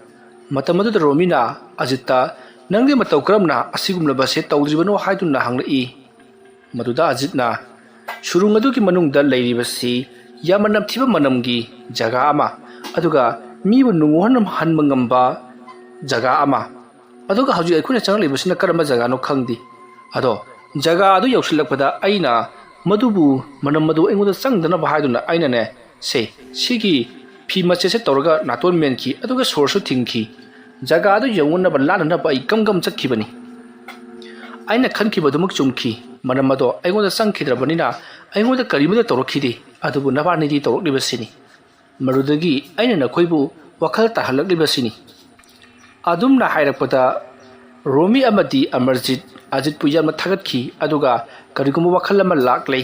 ꯃꯇꯝ ꯑꯗꯨꯗ ꯔꯣꯃꯤꯅ ꯑꯖꯤꯠꯇ "ꯅꯪꯗꯤ ꯃꯇꯧ ꯀꯔꯝꯅ ꯑꯁꯤꯒꯨꯝꯂꯕꯁꯦ ꯇꯧꯗ꯭ꯔꯤꯕꯅꯣ?" ꯍꯥꯏꯗꯨꯅ ꯍꯪꯂꯛꯏ꯫ ꯃꯗꯨꯗ ꯑꯖꯤꯠꯅ "ꯁꯨꯔꯨꯡ ꯑꯗꯨꯒꯤ ꯃꯅꯨꯡꯗ ꯂꯩꯔꯤꯕꯁꯤ ꯌꯥꯝꯅ ꯅꯝꯊꯤꯕ ꯃꯅꯝꯒꯤ ꯖꯒꯥ ꯑꯃ, ꯑꯗꯨꯒ ꯃꯤꯕꯨ ꯅꯨꯡꯉꯨꯍꯟꯍꯟꯕ ꯉꯝꯕ ꯖꯒꯥ ꯑꯃ, ꯑꯗꯨꯒ ꯍꯧꯖꯤꯛ ꯑꯩꯈꯣꯏꯅ ꯆꯪꯂꯛꯂꯤꯕꯁꯤꯅ ꯀꯔꯝꯕ ꯖꯒꯥꯅꯣ ꯈꯪꯗꯦ꯫ ꯑꯗꯣ ꯖꯒꯥ ꯑꯗꯨ ꯌꯧꯁꯤꯜꯂꯛꯄꯗ ꯑꯩꯅ ꯃꯗꯨꯕꯨ, ꯃꯅꯝ ꯑꯗꯨ ꯑꯩꯉꯣꯟꯗ ꯆꯪꯗꯅꯕ ꯍꯥꯏꯗꯨꯅ ꯑꯩꯅꯅꯦ, ꯁꯦ, ꯁꯤꯒꯤ ꯐꯤ ꯃꯆꯦꯠꯁꯦ ꯇꯧꯔꯒ ꯅꯥꯇꯣꯟ ꯃꯦꯟꯈꯤ, ꯑꯗꯨꯒ ꯁꯣꯔꯁꯨ ꯊꯤꯡꯈꯤ꯫ ꯖꯒꯥ ꯑꯗꯨ ꯌꯧꯅꯅꯕ ꯂꯥꯟꯅꯅꯕ ꯑꯩ ꯀꯝ ꯀꯝ ꯆꯠꯈꯤꯕꯅꯤ꯫ ꯑꯩꯅ ꯈꯟꯈꯤꯕꯗꯨꯃꯛ ꯆꯨꯝꯈꯤ꯫ ꯃꯅꯝ ꯑꯗꯣ ꯑꯩꯉꯣꯟꯗ ꯆꯪꯈꯤꯗ꯭ꯔꯕꯅꯤꯅ ꯑꯩꯉꯣꯟꯗ ꯀꯔꯤꯃꯠꯇ ꯇꯧꯔꯛꯈꯤꯗꯦ꯫ ꯑꯗꯨꯕꯨ ꯅꯕꯥꯅꯤꯗꯤ ꯇꯧꯔꯛꯂꯤꯕꯁꯤꯅꯤ꯫ ꯃꯗꯨꯗꯒꯤ ꯑꯩꯅ ꯅꯈꯣꯏꯕꯨ ꯋꯥꯈꯜ ꯇꯥꯍꯜꯂꯛꯂꯤꯕꯁꯤꯅꯤ꯫" ꯑꯗꯨꯝꯅ ꯍꯥꯏꯔꯛꯄꯗ ꯔꯣꯃꯤ ꯑꯃꯗꯤ ꯑꯃꯔꯖꯤꯠ ꯑꯖꯤꯠꯄꯨ ꯌꯥꯝꯅ ꯊꯥꯒꯠꯈꯤ, ꯑꯗꯨꯒ ꯀꯔꯤꯒꯨꯝꯕ ꯋꯥꯈꯜ ꯑꯃ ꯂꯥꯛꯂꯦ꯫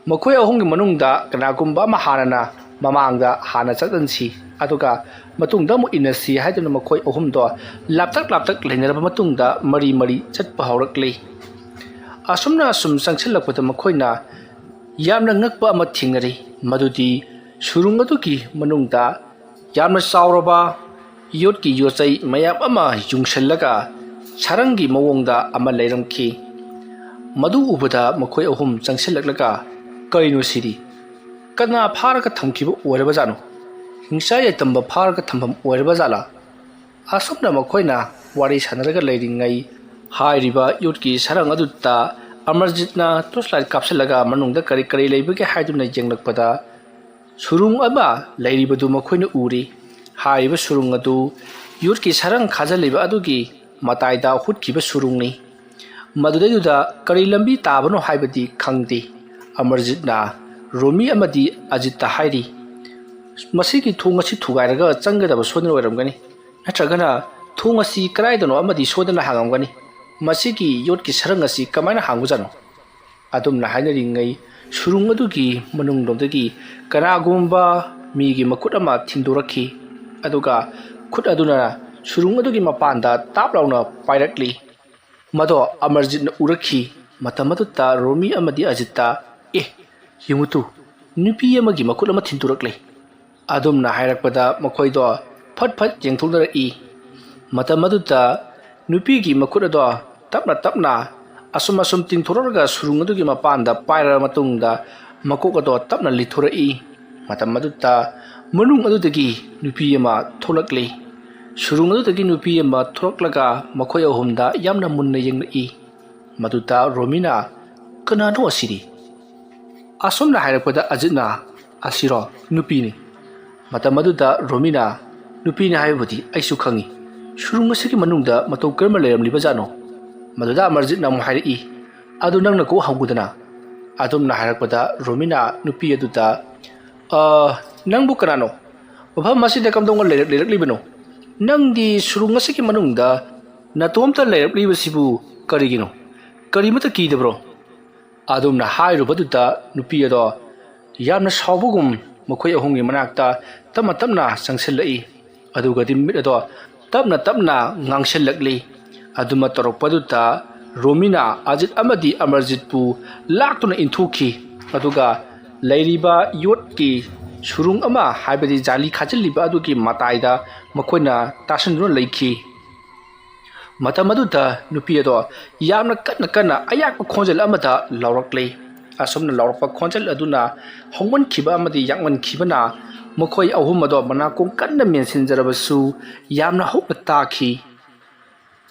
ꯃꯈꯣꯏ ꯑꯍꯨꯝꯒꯤ ꯃꯅꯨꯡꯗ ꯀꯅꯥꯒꯨꯝꯕ ꯑꯃ ꯍꯥꯟꯅꯅ ꯃꯃꯥꯡꯗ ꯍꯥꯟꯅ ꯆꯠꯍꯟꯁꯤ, ꯑꯗꯨꯒ ꯃꯇꯨꯡꯗ ꯑꯃꯨꯛ ꯏꯟꯅꯁꯤ ꯍꯥꯏꯗꯨꯅ ꯃꯈꯣꯏ ꯑꯍꯨꯝꯗꯣ ꯂꯥꯞꯇꯛ ꯂꯥꯞꯇꯛ ꯂꯩꯅꯔꯕ ꯃꯇꯨꯡꯗ ꯃꯔꯤ ꯃꯔꯤ ꯆꯠꯄ ꯍꯧꯔꯛꯂꯤ꯫ ꯑꯁꯨꯝꯅ ꯑꯁꯨꯝ ꯆꯪꯁꯤꯜꯂꯛꯄꯗ ꯃꯈꯣꯏꯅ ꯌꯥꯝꯅ ꯉꯛꯄ ꯑꯃ ꯊꯦꯡꯅꯔꯤ꯫ ꯃꯗꯨꯗꯤ ꯁꯨꯔꯨꯡ ꯑꯗꯨꯒꯤ ꯃꯅꯨꯡꯗ ꯌꯥꯝꯅ ꯆꯥꯎꯔꯕ ꯌꯣꯠꯀꯤ ꯌꯣꯠꯆꯩ ꯃꯌꯥꯝ ꯑꯃ ꯌꯨꯡꯁꯤꯜꯂꯒ ꯁꯔꯪꯒꯤ ꯃꯑꯣꯡꯗ ꯑꯃ ꯂꯩꯔꯝꯈꯤ꯫ ꯃꯗꯨ ꯎꯕꯗ ꯃꯈꯣꯏ ꯑꯍꯨꯝ ꯆꯪꯁꯤꯜꯂꯛꯂꯒ, "ꯀꯩꯅꯣ ꯁꯤꯗꯤ? ꯀꯅꯥ ꯐꯥꯔꯒ ꯊꯝꯈꯤꯕ ꯑꯣꯏꯔꯕꯖꯥꯠꯅꯣ? ꯍꯤꯡꯆꯥ ꯌꯥꯏꯇꯝꯕ ꯐꯥꯔꯒ ꯊꯝꯐꯝ ꯑꯣꯏꯔꯕꯖꯥꯠꯂꯥ?" ꯑꯁꯨꯝꯅ ꯃꯈꯣꯏꯅ ꯋꯥꯔꯤ ꯁꯥꯟꯅꯔꯒ ꯂꯩꯔꯤꯉꯩ, ꯍꯥꯏꯔꯤꯕ ꯌꯣꯠꯀꯤ ꯁꯔꯪ ꯑꯗꯨꯗ ꯑꯃꯔꯖꯤꯠꯅ torch light ꯀꯥꯞꯁꯤꯜꯂꯒ ꯃꯅꯨꯡꯗ ꯀꯔꯤ ꯀꯔꯤ ꯂꯩꯕꯒꯦ ꯍꯥꯏꯗꯨꯅ ꯌꯦꯡꯂꯛꯄꯗ, ꯁꯨꯔꯨꯡ ꯑꯃ ꯂꯩꯔꯤꯕꯗꯨ ꯃꯈꯣꯏꯅ ꯎꯔꯤ꯫ ꯍꯥꯏꯔꯤꯕ ꯁꯨꯔꯨꯡ ꯑꯗꯨ ꯌꯣꯠꯀꯤ ꯁꯔꯪ ꯈꯥꯖꯤꯜꯂꯤꯕ ꯑꯗꯨꯒꯤ ꯃꯇꯥꯏꯗ ꯍꯨꯠꯈꯤꯕ ꯁꯨꯔꯨꯡꯅꯤ꯫ ꯃꯗꯨꯗꯩꯗꯨꯗ ꯀꯔꯤ ꯂꯝꯕꯤ ꯇꯥꯕꯅꯣ ꯍꯥꯏꯕꯗꯤ ꯈꯪꯗꯦ꯫ ꯑꯃꯔꯖꯤꯠꯅ ꯔꯣꯃꯤ ꯑꯃꯗꯤ ꯑꯖꯤꯠꯇ ꯍꯥꯏꯔꯤ, "ꯃꯁꯤꯒꯤ ꯊꯣꯡ ꯑꯁꯤ ꯊꯨꯒꯥꯏꯔꯒ ꯆꯪꯒꯗꯕ ꯁꯣꯏꯗꯅ ꯑꯣꯏꯔꯝꯒꯅꯤ, ꯅꯠꯇ꯭ꯔꯒꯅ ꯊꯣꯡ ꯑꯁꯤ ꯀꯗꯥꯏꯗꯅꯣ ꯑꯃꯗꯤ ꯁꯣꯏꯗꯅ ꯍꯥꯡꯉꯝꯒꯅꯤ꯫ ꯃꯁꯤꯒꯤ ꯌꯣꯠꯀꯤ ꯁꯔꯪ ꯑꯁꯤ ꯀꯃꯥꯏꯅ ꯍꯥꯡꯕꯖꯥꯠꯅꯣ?" ꯑꯗꯨꯝꯅ ꯍꯥꯏꯅꯔꯤꯉꯩ, ꯁꯨꯔꯨꯡ ꯑꯗꯨꯒꯤ ꯃꯅꯨꯡꯂꯣꯝꯗꯒꯤ ꯀꯅꯥꯒꯨꯝꯕ ꯃꯤꯒꯤ ꯃꯈꯨꯠ ꯑꯃ ꯊꯤꯟꯗꯣꯔꯛꯈꯤ꯫ ꯑꯗꯨꯒ ꯈꯨꯠ ꯑꯗꯨꯅ ꯁꯨꯔꯨꯡ ꯑꯗꯨꯒꯤ ꯃꯄꯥꯟꯗ ꯇꯥꯞ ꯂꯥꯎꯅ ꯄꯥꯏꯔꯛꯂꯤ꯫ ꯃꯗꯣ ꯑꯃꯔꯖꯤꯠꯅ ꯎꯔꯛꯈꯤ꯫ ꯃꯇꯝ ꯑꯗꯨꯗ ꯔꯣꯃꯤ ꯑꯃꯗꯤ ꯑꯖꯤꯠꯇ, "ꯑꯦ, ꯌꯦꯡꯉꯨ ꯇꯨ, ꯅꯨꯄꯤ ꯑꯃꯒꯤ ꯃꯈꯨꯠ ꯑꯃ ꯊꯤꯟꯗꯣꯔꯛꯂꯦ!" ꯑꯗꯨꯝꯅ ꯍꯥꯏꯔꯛꯄꯗ ꯃꯈꯣꯏꯗꯣ ꯐꯠ ꯐꯠ ꯌꯦꯡꯊꯣꯛꯅꯔꯛꯏ꯫ ꯃꯇꯝ ꯑꯗꯨꯗ ꯅꯨꯄꯤꯒꯤ ꯃꯈꯨꯠ ꯑꯗꯣ ꯇꯞꯅ ꯇꯞꯅ ꯑꯁꯨꯝ ꯑꯁꯨꯝ ꯇꯤꯡꯊꯣꯔꯛꯂꯒ ꯁꯨꯔꯨꯡ ꯑꯗꯨꯒꯤ ꯃꯄꯥꯟꯗ ꯄꯥꯏꯔꯕ ꯃꯇꯨꯡꯗ ꯃꯀꯣꯛ ꯑꯗꯣ ꯇꯞꯅ ꯂꯤꯊꯣꯔꯛꯏ꯫ ꯃꯇꯝ ꯑꯗꯨꯗ ꯃꯅꯨꯡ ꯑꯗꯨꯗꯒꯤ ꯅꯨꯄꯤ ꯑꯃ ꯊꯣꯛꯂꯛꯂꯤ꯫ ꯁꯨꯔꯨꯡ ꯑꯗꯨꯗꯒꯤ ꯅꯨꯄꯤ ꯑꯃ ꯊꯣꯛꯂꯛꯂꯒ ꯃꯈꯣꯏ ꯑꯍꯨꯝꯗ ꯌꯥꯝꯅ ꯃꯨꯟꯅ ꯌꯦꯡꯂꯛꯏ꯫ ꯃꯗꯨꯗ ꯔꯣꯃꯤꯅ, "ꯀꯅꯥꯅꯣ ꯑꯁꯤꯗꯤ?" ꯑꯁꯨꯝꯅ ꯍꯥꯏꯔꯛꯄꯗ ꯑꯖꯤꯠꯅ, "ꯑꯁꯤꯔꯣ? ꯅꯨꯄꯤꯅꯤ꯫" ꯃꯇꯝ ꯑꯗꯨꯗ ꯔꯣꯃꯤꯅ, "ꯅꯨꯄꯤꯅꯤ ꯍꯥꯏꯕꯕꯨꯗꯤ ꯑꯩꯁꯨ ꯈꯪꯏ꯫ ꯁꯨꯔꯨꯡ ꯑꯁꯤꯒꯤ ꯃꯅꯨꯡꯗ ꯃꯇꯧ ꯀꯔꯝꯅ ꯂꯩꯔꯝꯂꯤꯕꯖꯥꯠꯅꯣ?" ꯃꯗꯨꯗ ꯑꯃꯔꯖꯤꯠꯅ ꯑꯃꯨꯛ ꯍꯥꯏꯔꯛꯏ, "ꯑꯗꯨ ꯅꯪꯅ ꯀꯣꯛ ꯍꯪꯉꯨꯗꯅ꯫" ꯑꯗꯨꯝꯅ ꯍꯥꯏꯔꯛꯄꯗ ꯔꯣꯃꯤꯅ ꯅꯨꯄꯤ ꯑꯗꯨꯗ, "ꯑ, ꯅꯪꯕꯨ ꯀꯅꯥꯅꯣ? ꯃꯐꯝ ꯑꯁꯤꯗ ꯀꯝꯗꯧꯅ ꯂꯩꯔꯛ-, ꯂꯩꯔꯛꯂꯤꯕꯅꯣ? ꯅꯪꯗꯤ ꯁꯨꯔꯨꯡ ꯑꯁꯤꯒꯤ ꯃꯅꯨꯡꯗ ꯅꯇꯣꯝꯇ ꯂꯩꯔꯛꯂꯤꯕꯁꯤꯕꯨ ꯀꯔꯤꯒꯤꯅꯣ? ꯀꯔꯤꯃꯠꯇ ꯀꯤꯗꯕ꯭ꯔꯣ?" ꯑꯗꯨꯝꯅ ꯍꯥꯏꯔꯨꯕꯗꯨꯗ ꯅꯨꯄꯤ ꯑꯗꯣ ꯌꯥꯝꯅ ꯁꯥꯎꯕꯒꯨꯝ ꯃꯈꯣꯏ ꯑꯍꯨꯝꯒꯤ ꯃꯅꯥꯛꯇ ꯇꯞꯅ ꯇꯞꯅ ꯆꯪꯁꯤꯜꯂꯛꯏ꯫ ꯑꯗꯨꯒꯗꯤ ꯃꯃꯤꯠ ꯑꯗꯣ ꯇꯞꯅ ꯇꯞꯅ ꯉꯥꯡꯁꯤꯜꯂꯛꯂꯤ꯫ ꯑꯗꯨꯃ ꯇꯧꯔꯛꯄꯗꯨꯗ ꯔꯣꯃꯤꯅ ꯑꯖꯤꯠ ꯑꯃꯗꯤ ꯑꯃꯔꯖꯤꯠꯄꯨ ꯂꯥꯛꯇꯨꯅ ꯏꯟꯊꯨꯈꯤ꯫ ꯑꯗꯨꯒ ꯂꯩꯔꯤꯕ ꯌꯣꯠꯀꯤ ꯁꯨꯔꯨꯡ ꯑꯃ, ꯍꯥꯏꯕꯗꯤ ꯖꯥꯂꯤ ꯈꯥꯖꯤꯜꯂꯤꯕ ꯑꯗꯨꯒꯤ ꯃꯇꯥꯏꯗ ꯃꯈꯣꯏꯅ ꯇꯥꯁꯤꯟꯗꯨꯅ ꯂꯩꯈꯤ꯫ ꯃꯇꯝ ꯑꯗꯨꯗ ꯅꯨꯄꯤ ꯑꯗꯣ ꯌꯥꯝꯅ ꯀꯟꯅ ꯀꯟꯅ ꯑꯌꯥꯛꯄ ꯈꯣꯟꯖꯦꯜ ꯑꯃꯗ ꯂꯥꯎꯔꯛꯂꯤ꯫ ꯑꯁꯨꯝꯅ ꯂꯥꯎꯔꯛꯄ ꯈꯣꯟꯖꯦꯜ ꯑꯗꯨꯅ ꯍꯧꯃꯟꯈꯤꯕ ꯑꯃꯗꯤ ꯌꯥꯛꯃꯟꯈꯤꯕꯅ ꯃꯈꯣꯏ ꯑꯍꯨꯝ ꯑꯗꯣ ꯃꯅꯥꯀꯣꯡ ꯀꯟꯅ ꯃꯦꯟꯁꯤꯟꯖꯔꯕꯁꯨ ꯌꯥꯝꯅ ꯍꯧꯅ ꯇꯥꯈꯤ꯫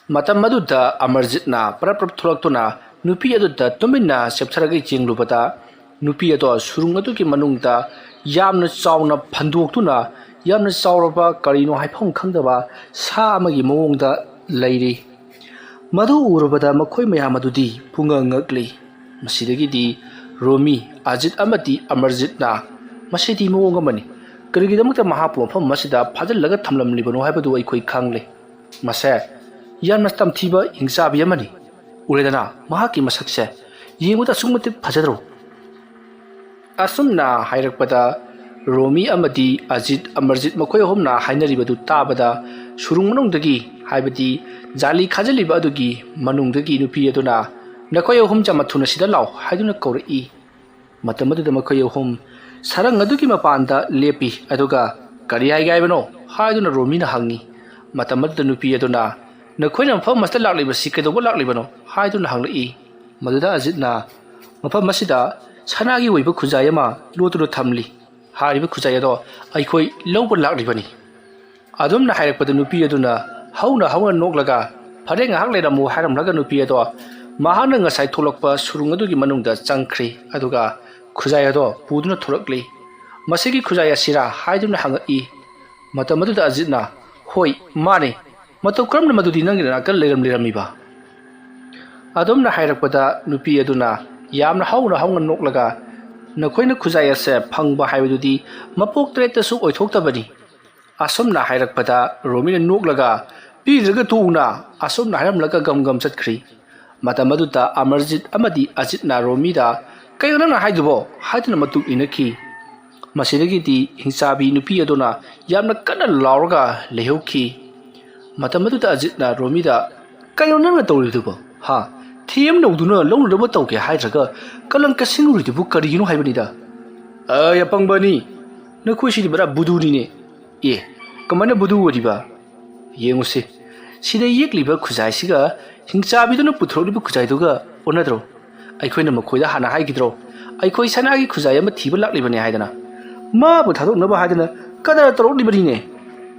ꯃꯇꯝ ꯑꯗꯨꯗ ꯑꯃꯔꯖꯤꯠꯅ ꯄꯔꯞ ꯄꯔꯞ ꯊꯣꯛꯂꯛꯇꯨꯅ ꯅꯨꯄꯤ ꯑꯗꯨꯗ ꯇꯨꯃꯤꯟꯅ ꯆꯦꯞꯊꯔꯒ ꯌꯦꯡꯂꯨꯕꯗ, ꯅꯨꯄꯤ ꯑꯗꯣ ꯁꯨꯔꯨꯡ ꯑꯗꯨꯒꯤ ꯃꯅꯨꯡꯗ ꯌꯥꯝꯅ ꯆꯥꯎꯅ ꯐꯟꯗꯣꯛꯇꯨꯅ, ꯌꯥꯝꯅ ꯆꯥꯎꯔꯕ, ꯀꯔꯤꯅꯣ ꯍꯥꯏꯐꯝ ꯈꯪꯗꯕ ꯁꯥ ꯑꯃꯒꯤ ꯃꯑꯣꯡꯗ ꯂꯩꯔꯤ꯫ ꯃꯗꯨ ꯎꯔꯨꯕꯗ ꯃꯈꯣꯏ ꯃꯌꯥꯝ ꯑꯗꯨꯗꯤ ꯄꯨꯡꯉꯛ ꯉꯛꯂꯤ꯫ ꯃꯁꯤꯗꯒꯤꯗꯤ ꯔꯣꯃꯤ, ꯑꯖꯤꯠ ꯑꯃꯗꯤ ꯑꯃꯔꯖꯤꯠꯅ, "ꯃꯁꯤꯗꯤ ꯃꯑꯣꯡ ꯑꯃꯅꯤ꯫ ꯀꯔꯤꯒꯤꯗꯃꯛꯇ ꯃꯍꯥꯛꯄꯨ ꯃꯐꯝ ꯑꯁꯤꯗ ꯐꯥꯖꯤꯜꯂꯒ ꯊꯝꯂꯝꯂꯤꯕꯅꯣ ꯍꯥꯏꯕꯗꯨ ꯑꯩꯈꯣꯏ ꯈꯪꯂꯦ꯫ ꯃꯁꯦ ꯌꯥꯝꯅ ꯇꯝꯊꯤꯕ ꯍꯤꯡꯆꯥꯕꯤ ꯑꯃꯅꯤ꯫ ꯎꯔꯦꯗꯅ ꯃꯍꯥꯛꯀꯤ ꯃꯁꯛꯁꯦ, ꯌꯦꯡꯕꯗ ꯑꯁꯨꯛꯀꯤ ꯃꯇꯤꯛ ꯐꯖꯗ꯭ꯔꯣ?" ꯑꯁꯨꯝꯅ ꯍꯥꯏꯔꯛꯄꯗ, ꯔꯣꯃꯤ ꯑꯃꯗꯤ ꯑꯖꯤꯠ, ꯑꯃꯔꯖꯤꯠ ꯃꯈꯣꯏ ꯑꯍꯨꯝꯅ ꯍꯥꯏꯅꯔꯤꯕꯗꯨ ꯇꯥꯕꯗ, ꯁꯨꯔꯨꯡ ꯃꯅꯨꯡꯗꯒꯤ, ꯍꯥꯏꯕꯗꯤ ꯖꯥꯂꯤ ꯈꯥꯖꯤꯜꯂꯤꯕ ꯑꯗꯨꯒꯤ ꯃꯅꯨꯡꯗꯒꯤ ꯅꯨꯄꯤ ꯑꯗꯨꯅ, "ꯅꯈꯣꯏ ꯑꯍꯨꯝ ꯌꯥꯝꯅ ꯊꯨꯅ ꯁꯤꯗ ꯂꯥꯎ" ꯍꯥꯏꯗꯨꯅ ꯀꯧꯔꯛꯏ꯫ ꯃꯇꯝ ꯑꯗꯨꯗ ꯃꯈꯣꯏ ꯑꯍꯨꯝ ꯁꯔꯪ ꯑꯗꯨꯒꯤ ꯃꯄꯥꯟꯗ ꯂꯦꯞꯄꯤ, ꯑꯗꯨꯒ, "ꯀꯔꯤ ꯍꯥꯏꯒꯦ ꯍꯥꯏꯕꯅꯣ?" ꯍꯥꯏꯗꯨꯅ ꯔꯣꯃꯤꯅ ꯍꯪꯉꯤ꯫ ꯃꯇꯝ ꯑꯗꯨꯗ ꯅꯨꯄꯤ ꯑꯗꯨꯅ, "ꯅꯈꯣꯏꯅ ꯃꯐꯝ ꯑꯁꯤꯗ ꯂꯥꯛꯂꯤꯕꯁꯤ ꯀꯩꯗꯧꯕ ꯂꯥꯛꯂꯤꯕꯅꯣ?" ꯍꯥꯏꯗꯨꯅ ꯍꯪꯂꯛꯏ꯫ ꯃꯗꯨꯗ ꯑꯖꯤꯠꯅ, "ꯃꯐꯝ ꯑꯁꯤꯗ ꯁꯅꯥꯒꯤ ꯑꯣꯏꯕ ꯈꯨꯖꯥꯏ ꯑꯃ ꯂꯣꯠꯇꯨꯅ ꯊꯝꯂꯤ꯫ ꯍꯥꯏꯔꯤꯕ ꯈꯨꯖꯥꯏ ꯑꯗꯣ ꯑꯩꯈꯣꯏ ꯂꯧꯕ ꯂꯥꯛꯂꯤꯕꯅꯤ"꯫ ꯑꯗꯨꯝꯅ ꯍꯥꯏꯔꯛꯄꯗ ꯅꯨꯄꯤ ꯑꯗꯨꯅ ꯍꯧꯅ ꯍꯧꯅ ꯅꯣꯛꯂꯒ, "ꯐꯔꯦ, ꯉꯥꯏꯍꯥꯛ ꯂꯩꯔꯝꯃꯨ" ꯍꯥꯏꯔꯝꯂꯒ ꯅꯨꯄꯤ ꯑꯗꯣ ꯃꯍꯥꯛꯅ ꯉꯁꯥꯏ ꯊꯣꯛꯂꯛꯄ ꯁꯨꯔꯨꯡ ꯑꯗꯨꯒꯤ ꯃꯅꯨꯡꯗ ꯆꯪꯈ꯭ꯔꯤ꯫ ꯑꯗꯨꯒ ꯈꯨꯖꯥꯏ ꯑꯗꯣ ꯄꯨꯗꯨꯅ ꯊꯣꯛꯂꯛꯂꯤ꯫ "ꯃꯁꯤꯒꯤ ꯈꯨꯖꯥꯏ ꯑꯁꯤꯔꯥ?" ꯍꯥꯏꯗꯨꯅ ꯍꯪꯉꯛꯏ꯫ ꯃꯇꯝ ꯑꯗꯨꯗ ꯑꯖꯤꯠꯅ, "ꯍꯣꯏ, ꯃꯥꯅꯤ꯫ ꯃꯇꯧ ꯀꯔꯝꯅ ꯃꯗꯨꯗꯤ ꯅꯪꯒꯤ ꯅꯥꯛꯇ ꯂꯩꯔꯝ-, ꯂꯩꯔꯝꯃꯤꯕ?" ꯑꯗꯨꯝꯅ ꯍꯥꯏꯔꯛꯄꯗ ꯅꯨꯄꯤ ꯑꯗꯨꯅ ꯌꯥꯝꯅ ꯍꯧꯅ ꯍꯧꯅ ꯅꯣꯛꯂꯒ, "ꯅꯈꯣꯏꯅ ꯈꯨꯖꯥꯏ ꯑꯁꯦ ꯐꯪꯕ ꯍꯥꯏꯕꯗꯨꯗꯤ ꯃꯄꯣꯛ ꯇꯔꯦꯠꯇꯁꯨ ꯑꯣꯏꯊꯣꯛꯇꯕꯅꯤ"꯫ ꯑꯁꯨꯝꯅ ꯍꯥꯏꯔꯛꯄꯗ ꯔꯣꯃꯤꯅ ꯅꯣꯛꯂꯒ, "ꯄꯤꯗ꯭ꯔꯒ ꯇꯣꯛꯎꯅ"꯫ ꯑꯁꯨꯝꯅ ꯍꯥꯏꯔꯝꯂꯒ ꯒꯝ ꯒꯝ ꯆꯠꯈ꯭ꯔꯤ꯫ ꯃꯇꯝ ꯑꯗꯨꯗ ꯑꯃꯔꯖꯤꯠ ꯑꯃꯗꯤ ꯑꯖꯤꯠꯅ ꯔꯣꯃꯤꯗ, "ꯀꯩꯅꯣ ꯅꯪꯅ ꯍꯥꯏꯗꯨꯕꯣ?" ꯍꯥꯏꯗꯨꯅ ꯃꯇꯨꯡ ꯏꯟꯅꯈꯤ꯫ ꯃꯁꯤꯗꯒꯤꯗꯤ ꯍꯤꯡꯆꯥꯕꯤ ꯅꯨꯄꯤ ꯑꯗꯨꯅ ꯌꯥꯝꯅ ꯀꯟꯅ ꯂꯥꯎꯔꯒ ꯂꯩꯍꯧꯈꯤ꯫ ꯃꯇꯝ ꯑꯗꯨꯗ ꯑꯖꯤꯠꯅ ꯔꯣꯃꯤꯗ, "ꯀꯩꯅꯣ ꯅꯪꯅ ꯇꯧꯔꯤꯕꯗꯨꯕꯣ? ꯍꯥ? ꯊꯦꯝꯅꯧꯗꯨꯅ ꯂꯧꯅꯅꯕ ꯇꯧꯒꯦ ꯍꯥꯏꯗ꯭ꯔꯒ ꯀꯂꯪꯀ ꯁꯤꯡꯂꯨꯔꯤꯗꯨꯕꯨ ꯀꯔꯤꯒꯤꯅꯣ ꯍꯥꯏꯕꯅꯤꯗ꯫ ꯑꯩ ꯑꯄꯪꯕꯅꯤ, ꯅꯈꯣꯏꯁꯤꯗꯤ ꯄꯨꯔꯥ ꯕꯨꯗꯨꯅꯤꯅꯦ꯫ ꯑꯦ, ꯀꯃꯥꯏꯅ ꯕꯨꯗꯨ ꯑꯣꯏꯔꯤꯕ? ꯌꯦꯡꯉꯨꯁꯤ, ꯁꯤꯗ ꯌꯦꯛꯂꯤꯕ ꯈꯨꯖꯥꯏꯁꯤꯒ ꯍꯤꯡꯆꯥꯕꯤꯗꯨꯅ ꯄꯨꯊꯣꯔꯛꯂꯤꯕ ꯈꯨꯖꯥꯏꯗꯨꯒ ꯑꯣꯟꯅꯗ꯭ꯔꯣ? ꯑꯩꯈꯣꯏꯅ ꯃꯈꯣꯏꯗ ꯍꯥꯟꯅ ꯍꯥꯏꯈꯤꯗ꯭ꯔꯣ, ꯑꯩꯈꯣꯏ ꯁꯅꯥꯒꯤ ꯈꯨꯖꯥꯏ ꯑꯃ ꯊꯤꯕ ꯂꯥꯛꯂꯤꯕꯅꯦ ꯍꯥꯏꯗꯅ? ꯃꯥꯕꯨ ꯊꯥꯗꯣꯛꯅꯕ ꯍꯥꯏꯗꯅ ꯀꯗꯔ ꯇꯧꯔꯛꯂꯤꯕꯅꯤꯅꯦ꯫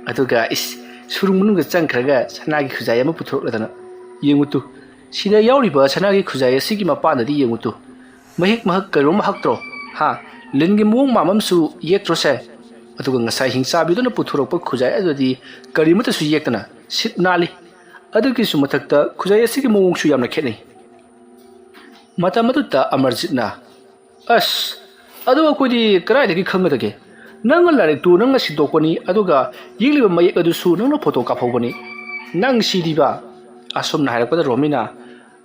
ꯑꯗꯨꯒ ꯏꯁ, ꯁꯨꯔꯨꯡ ꯃꯅꯨꯡꯗ ꯆꯪꯈ꯭ꯔꯒ ꯁꯅꯥꯒꯤ ꯈꯨꯖꯥꯏ ꯑꯃ ꯄꯨꯊꯣꯔꯛꯂꯗꯅ꯫ ꯌꯦꯡꯉꯨ ꯇꯨ, ꯁꯤꯗ ꯌꯥꯎꯔꯤꯕ ꯁꯅꯥꯒꯤ ꯈꯨꯖꯥꯏ ꯑꯁꯤꯒꯤ ꯃꯄꯥꯟꯗꯗꯤ ꯌꯦꯡꯉꯨ ꯇꯨ꯫ ꯃꯍꯤꯛ ꯃꯍꯛ ꯀꯔꯤꯅꯣꯝ ꯍꯛꯇ꯭ꯔꯣ? ꯍꯥ? ꯂꯤꯟꯒꯤ ꯃꯑꯣꯡ ꯃꯥꯟꯕ ꯑꯃꯁꯨ ꯌꯦꯛꯇ꯭ꯔꯣꯁꯦ? ꯑꯗꯨꯒ ꯉꯁꯥꯏ ꯍꯤꯡꯆꯥꯕꯤꯗꯨꯅ ꯄꯨꯊꯣꯔꯛꯄ ꯈꯨꯖꯥꯏ ꯑꯗꯨꯗꯤ ꯀꯔꯤꯃꯠꯇꯁꯨ ꯌꯦꯛꯇꯅ ꯁꯤꯠ ꯅꯥꯜꯂꯤ꯫ ꯑꯗꯨꯒꯤꯁꯨ ꯃꯊꯛꯇ ꯈꯨꯖꯥꯏ ꯑꯁꯤꯒꯤ ꯃꯑꯣꯡꯁꯨ ꯌꯥꯝꯅ ꯈꯦꯠꯅꯩ꯫ ꯃꯇꯝ ꯑꯗꯨꯗ ꯑꯃꯔꯖꯤꯠꯅ, "ꯑꯁ, ꯑꯗꯨ ꯑꯩꯈꯣꯏꯗꯤ ꯀꯗꯥꯏꯗꯒꯤ ꯈꯪꯒꯗꯒꯦ? ꯅꯪꯅ ꯂꯥꯏꯔꯤꯛꯇꯨ ꯅꯪꯅ ꯁꯤꯟꯗꯣꯛꯄꯅꯤ, ꯑꯗꯨꯒ ꯌꯦꯛꯂꯤꯕ ꯃꯌꯦꯛ ꯑꯗꯨꯁꯨ ꯅꯪꯅ ꯐꯣꯇꯣ ꯀꯥꯞꯍꯧꯕꯅꯤ꯫ ꯅꯪ ꯁꯤꯗꯤꯕ?" ꯑꯁꯨꯝꯅ ꯍꯥꯏꯔꯛꯄꯗ ꯔꯣꯃꯤꯅ,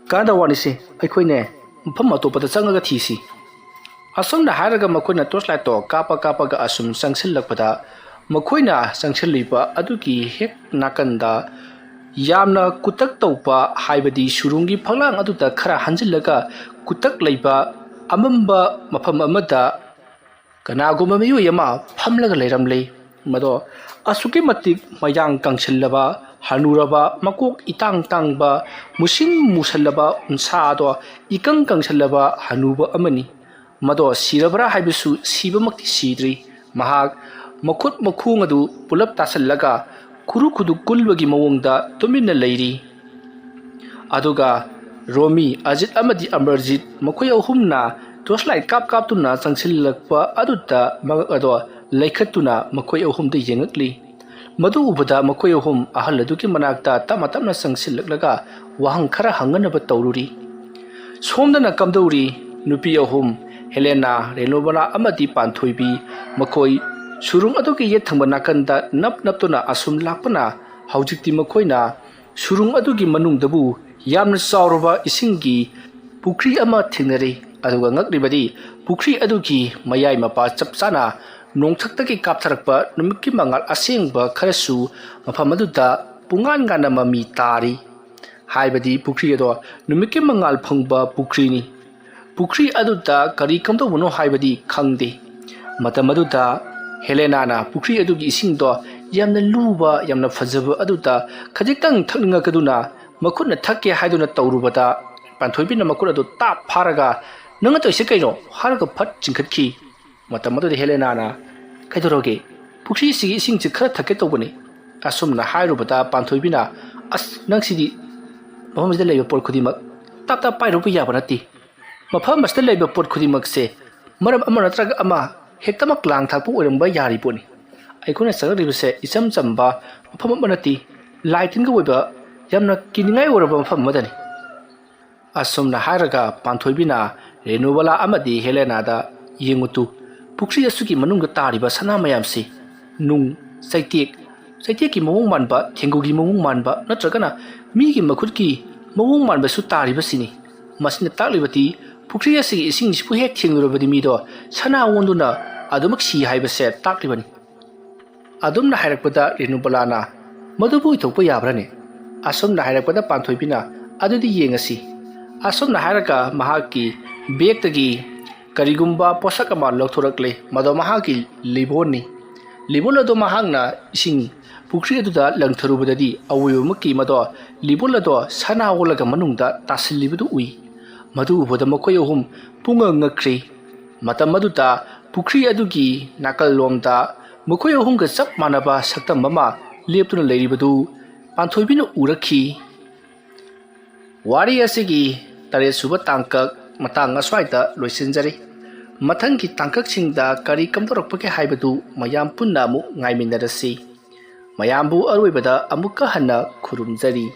"ꯀꯥꯟꯅꯗ ꯋꯥꯅꯤꯁꯦ, ꯑꯩꯈꯣꯏꯅꯦ ꯃꯐꯝ ꯑꯇꯣꯞꯄꯗ ꯆꯪꯉꯒ ꯊꯤꯁꯤ꯫" ꯑꯁꯨꯝꯅ ꯍꯥꯏꯔꯒ ꯃꯈꯣꯏꯅ ꯇꯣꯔꯆ ꯂꯥꯏꯠꯇꯣ ꯀꯥꯞꯄ ꯀꯥꯞꯄꯒ ꯑꯁꯨꯝ ꯆꯪꯁꯤꯜꯂꯛꯄꯗ, ꯃꯈꯣꯏꯅ ꯆꯪꯁꯤꯜꯂꯤꯕ ꯑꯗꯨꯒꯤ ꯍꯦꯛ ꯅꯥꯀꯟꯗ ꯌꯥꯝꯅ ꯀꯨꯇꯛ ꯇꯧꯕ, ꯍꯥꯏꯕꯗꯤ ꯁꯨꯔꯨꯡꯒꯤ ꯐꯛꯂꯥꯡ ꯑꯗꯨꯗ ꯈꯔ ꯍꯟꯖꯤꯜꯂꯒ ꯀꯨꯇꯛ ꯂꯩꯕ ꯑꯃꯝꯕ ꯃꯐꯝ ꯑꯃꯗ ꯀꯅꯥꯒꯨꯝꯕ ꯃꯤꯑꯣꯏ ꯑꯃ ꯐꯝꯂꯒ ꯂꯩꯔꯝꯂꯦ꯫ ꯃꯗꯣ ꯑꯁꯨꯛꯀꯤ ꯃꯇꯤꯛ ꯃꯌꯥꯡ ꯀꯪꯁꯤꯜꯂꯕ, ꯍꯅꯨꯔꯕ, ꯃꯀꯣꯛ ꯏꯇꯥꯡ ꯇꯥꯡꯕ, ꯃꯨꯁꯤꯟ ꯃꯨꯁꯜꯂꯕ, ꯎꯟꯁꯥꯗꯣ ꯏꯀꯪ ꯀꯪꯁꯜꯂꯕ ꯍꯅꯨꯕ ꯑꯃꯅꯤ꯫ ꯃꯗꯣ ꯁꯤꯔꯕ꯭ꯔꯥ ꯍꯥꯏꯕꯁꯨ ꯁꯤꯕꯃꯛꯇꯤ ꯁꯤꯗ꯭ꯔꯤ꯫ ꯃꯍꯥꯛ ꯃꯈꯨꯠ ꯃꯈꯣꯡ ꯑꯗꯨ ꯄꯨꯂꯞ ꯇꯥꯁꯜꯂꯒ ꯈꯨꯔꯨ ꯈꯨꯗꯨ ꯀꯨꯜꯕꯒꯤ ꯃꯑꯣꯡꯗ ꯇꯨꯃꯤꯟꯅ ꯂꯩꯔꯤ꯫ ꯑꯗꯨꯒ ꯔꯣꯃꯤ, ꯑꯖꯤꯠ ꯑꯃꯗꯤ ꯑꯃꯔꯖꯤꯠ ꯃꯈꯣꯏ ꯑꯍꯨꯝꯅ ꯇꯣꯔꯆ ꯂꯥꯏꯠ ꯀꯥꯞ ꯀꯥꯞꯇꯨꯅ ꯆꯪꯁꯤꯜꯂꯛꯄ ꯑꯗꯨꯗ ꯃꯉꯛ ꯑꯗꯣ ꯂꯩꯈꯠꯇꯨꯅ ꯃꯈꯣꯏ ꯑꯍꯨꯝꯗ ꯌꯦꯡꯉꯛꯂꯤ꯫ ꯃꯗꯨ ꯎꯕꯗ ꯃꯈꯣꯏ ꯑꯍꯨꯝ ꯑꯍꯜ ꯑꯗꯨꯒꯤ ꯃꯅꯥꯛꯇ ꯇꯞꯅ ꯇꯞꯅ ꯆꯪꯁꯤꯜꯂꯛꯂꯒ ꯋꯥꯍꯪ ꯈꯔ ꯍꯪꯅꯅꯕ ꯇꯧꯔꯨꯔꯤ꯫ ꯁꯣꯝꯗꯅ ꯀꯝꯗꯧꯔꯤ? ꯅꯨꯄꯤ ꯑꯍꯨꯝ, ꯍꯦꯂꯦꯅꯥ, ꯔꯦꯅꯣꯕꯂꯥ ꯑꯃꯗꯤ ꯄꯥꯟꯊꯣꯏꯕꯤ, ꯃꯈꯣꯏ ꯁꯨꯔꯨꯡ ꯑꯗꯨꯒꯤ ꯌꯦꯠ ꯊꯪꯕ ꯅꯥꯀꯟꯗ ꯅꯞ ꯅꯞꯇꯨꯅ ꯑꯁꯨꯝ ꯂꯥꯛꯄꯅ ꯍꯧꯖꯤꯛꯇꯤ ꯃꯈꯣꯏꯅ ꯁꯨꯔꯨꯡ ꯑꯗꯨꯒꯤ ꯃꯅꯨꯡꯗꯕꯨ ꯌꯥꯝꯅ ꯆꯥꯎꯔꯕ ꯏꯁꯤꯡꯒꯤ ꯄꯨꯈ꯭ꯔꯤ ꯑꯃ ꯊꯦꯡꯅꯔꯦ꯫ ꯑꯗꯨꯒ ꯉꯛꯂꯤꯕꯗꯤ ꯄꯨꯈ꯭ꯔꯤ ꯑꯗꯨꯒꯤ ꯃꯌꯥꯏ ꯃꯄꯥ ꯆꯞ ꯆꯥꯅ ꯅꯣꯡꯊꯛꯇꯒꯤ ꯀꯥꯞꯊꯔꯛꯄ ꯅꯨꯃꯤꯠꯀꯤ ꯃꯉꯥꯜ ꯑꯁꯦꯡꯕ ꯈꯔꯁꯨ ꯃꯐꯝ ꯑꯗꯨꯗ ꯄꯨꯡꯉꯥꯟ ꯉꯥꯟꯅ ꯃꯃꯤ ꯇꯥꯔꯤ꯫ ꯍꯥꯏꯕꯗꯤ ꯄꯨꯈ꯭ꯔꯤ ꯑꯗꯣ ꯅꯨꯃꯤꯠꯀꯤ ꯃꯉꯥꯜ ꯐꯪꯕ ꯄꯨꯈ꯭ꯔꯤꯅꯤ꯫ ꯄꯨꯈ꯭ꯔꯤ ꯑꯗꯨꯗ ꯀꯔꯤ ꯀꯝꯗꯧꯕꯅꯣ ꯍꯥꯏꯕꯗꯤ ꯈꯪꯗꯦ꯫ ꯃꯇꯝ ꯑꯗꯨꯗ ꯍꯦꯂꯦꯅꯥꯅ ꯄꯨꯈ꯭ꯔꯤ ꯑꯗꯨꯒꯤ ꯏꯁꯤꯡꯗꯣ ꯌꯥꯝꯅ ꯂꯨꯕ, ꯌꯥꯝꯅ ꯐꯖꯕ ꯑꯗꯨꯗ ꯈꯖꯤꯛꯇꯪ ꯊꯛꯅꯤꯡꯉꯛꯀꯗꯨꯅ ꯃꯈꯨꯠꯅ ꯊꯛꯀꯦ ꯍꯥꯏꯗꯨꯅ ꯇꯧꯔꯨꯕꯗ, ꯄꯥꯟꯊꯣꯏꯕꯤꯅ ꯃꯈꯨꯠ ꯑꯗꯨ ꯇꯥꯞ ꯐꯥꯔꯒ, "ꯅꯪꯅ ꯇꯧꯔꯤꯁꯦ ꯀꯩꯅꯣ?" ꯍꯥꯏꯔꯒ ꯐꯠ ꯆꯤꯡꯈꯠꯈꯤ꯫ ꯃꯇꯝ ꯑꯗꯨꯗ ꯍꯦꯂꯦꯅꯥꯅ, "ꯀꯩꯗꯧꯔꯒꯦ? ꯄꯨꯈ꯭ꯔꯤ ꯑꯁꯤꯒꯤ ꯏꯁꯤꯡꯁꯤ ꯈꯔ ꯊꯛꯀꯦ ꯇꯧꯕꯅꯤ," ꯑꯁꯨꯝꯅ ꯍꯥꯏꯔꯨꯕꯗ, ꯄꯥꯟꯊꯣꯏꯕꯤꯅ, "ꯑꯁ, ꯅꯪꯁꯤꯗꯤ ꯃꯐꯝꯁꯤꯗ ꯂꯩꯕ ꯄꯣꯠ ꯈꯨꯗꯤꯡꯃꯛ ꯇꯞ ꯇꯞ ꯄꯥꯏꯔꯨꯕ ꯌꯥꯕ ꯅꯠꯇꯦ꯫ ꯃꯐꯝ ꯑꯁꯤꯗ ꯂꯩꯕ ꯄꯣꯠ ꯈꯨꯗꯤꯡꯃꯛꯁꯦ ꯃꯔꯝ ꯑꯃ ꯅꯠꯇ꯭ꯔꯒ ꯑꯃ ꯍꯦꯛꯇꯃꯛ ꯂꯥꯡ ꯊꯥꯛꯄ ꯑꯣꯏꯔꯝꯕ ꯌꯥꯔꯤ ꯄꯣꯠꯅꯤ꯫ ꯑꯩꯈꯣꯏꯅ ꯆꯪꯂꯛꯂꯤꯕꯁꯦ ꯏꯆꯝ ꯆꯝꯕ ꯃꯐꯝ ꯑꯃ ꯅꯠꯇꯦ, ꯂꯥꯏ ꯇꯤꯟꯒꯤ ꯑꯣꯏꯕ ꯌꯥꯝꯅ ꯀꯤꯅꯤꯡꯉꯥꯏ ꯑꯣꯏꯔꯕ ꯃꯐꯝ ꯑꯃꯗꯅꯤ꯫" ꯑꯁꯨꯝꯅ ꯍꯥꯏꯔꯒ ꯄꯥꯟꯊꯣꯏꯕꯤꯅ ꯔꯦꯅꯨꯕꯂꯥ ꯑꯃꯗꯤ ꯍꯦꯂꯦꯅꯥꯗ, "ꯌꯦꯡꯉꯨ ꯇꯨ, ꯄꯨꯈ꯭ꯔꯤ ꯑꯁꯤꯒꯤ ꯃꯅꯨꯡꯗ ꯇꯥꯔꯤꯕ ꯁꯅꯥ ꯃꯌꯥꯝꯁꯤ ꯅꯨꯡ, ꯆꯩꯇꯦꯛ, ꯆꯩꯇꯦꯛꯀꯤ ꯃꯑꯣꯡ ꯃꯥꯟꯕ, ꯊꯦꯡꯒꯨꯒꯤ ꯃꯑꯣꯡ ꯃꯥꯟꯕ, ꯅꯠꯇ꯭ꯔꯒꯅ ꯃꯤꯒꯤ ꯃꯈꯨꯠꯀꯤ ꯃꯑꯣꯡ ꯃꯥꯟꯕꯁꯨ ꯇꯥꯔꯤꯕꯁꯤꯅꯤ꯫ ꯃꯁꯤꯅ ꯇꯥꯛꯂꯤꯕꯗꯤ ꯄꯨꯈ꯭ꯔꯤ ꯑꯁꯤꯒꯤ ꯏꯁꯤꯡꯁꯤꯕꯨ ꯍꯦꯛ ꯊꯦꯡꯂꯨꯔꯕꯗꯤ ꯃꯤꯗꯣ ꯁꯅꯥ ꯑꯣꯟꯗꯨꯅ ꯑꯗꯨꯃꯛ ꯁꯤ ꯍꯥꯏꯕꯁꯦ ꯇꯥꯛꯂꯤꯕꯅꯤ꯫" ꯑꯗꯨꯝꯅ ꯍꯥꯏꯔꯛꯄꯗ ꯔꯦꯅꯨꯕꯂꯥꯅ, "ꯃꯗꯨꯕꯨ ꯑꯣꯏꯊꯣꯛꯄ ꯌꯥꯕ꯭ꯔꯅꯦ?" ꯑꯁꯨꯝꯅ ꯍꯥꯏꯔꯛꯄꯗ ꯄꯥꯟꯊꯣꯏꯕꯤꯅ, "ꯑꯗꯨꯗꯤ ꯌꯦꯡꯉꯁꯤ꯫" ꯑꯁꯨꯝꯅ ꯍꯥꯏꯔꯒ ꯃꯍꯥꯛꯀꯤ ꯕꯦꯒꯇꯒꯤ ꯀꯔꯤꯒꯨꯝꯕ ꯄꯣꯠꯁꯛ ꯑꯃ ꯂꯧꯊꯣꯔꯛꯂꯦ꯫ ꯃꯗꯣ ꯃꯍꯥꯛꯀꯤ ꯂꯤꯕꯣꯟꯅꯤ꯫ ꯂꯤꯕꯣꯟ ꯑꯗꯣ ꯃꯍꯥꯛꯅ ꯏꯁꯤꯡ ꯄꯨꯈ꯭ꯔꯤ ꯑꯗꯨꯗ ꯂꯪꯊꯔꯨꯕꯗꯗꯤ ꯑꯋꯣꯏꯕꯃꯛꯀꯤ ꯃꯗꯣ ꯂꯤꯕꯣꯟ ꯑꯗꯣ ꯁꯅꯥ ꯑꯣꯜꯂꯒ ꯃꯅꯨꯡꯗ ꯇꯥꯁꯤꯜꯂꯤꯕꯗꯨ ꯎꯏ꯫ ꯃꯗꯨ ꯎꯕꯗ ꯃꯈꯣꯏ ꯑꯍꯨꯝ ꯄꯨꯡꯉꯛ ꯉꯛꯈ꯭ꯔꯦ꯫ ꯃꯇꯝ ꯑꯗꯨꯗ ꯄꯨꯈ꯭ꯔꯤ ꯑꯗꯨꯒꯤ ꯅꯥꯀꯜꯂꯣꯝꯗ ꯃꯈꯣꯏ ꯑꯍꯨꯝꯒ ꯆꯞ ꯃꯥꯟꯅꯕ ꯁꯛꯇꯝ ꯑꯃ ꯂꯦꯞꯇꯨꯅ ꯂꯩꯔꯤꯕꯗꯨ ꯄꯥꯟꯊꯣꯏꯕꯤꯅ ꯎꯔꯛꯈꯤ꯫ ꯋꯥꯔꯤ ꯑꯁꯤꯒꯤ ꯇꯔꯦꯠ ꯁꯨꯕ ꯇꯥꯡꯀꯛ ꯃꯇꯥꯡ ꯑꯁ꯭ꯋꯥꯏꯗ ꯂꯣꯏꯁꯤꯟꯖꯔꯤ꯫ ꯃꯊꯪꯒꯤ ꯇꯥꯡꯀꯛꯁꯤꯡꯗ ꯀꯔꯤ ꯀꯝꯗꯧꯔꯛꯄꯒꯦ ꯍꯥꯏꯕꯗꯨ ꯃꯌꯥꯝ ꯄꯨꯟꯅ ꯑꯃꯨꯛ ꯉꯥꯏꯃꯤꯟꯅꯔꯁꯤ꯫ ꯃꯌꯥꯝꯕꯨ ꯑꯔꯣꯏꯕꯗ ꯑꯃꯨꯛꯀ ꯍꯟꯅ ꯈꯨꯔꯨꯝꯖꯔꯤ꯫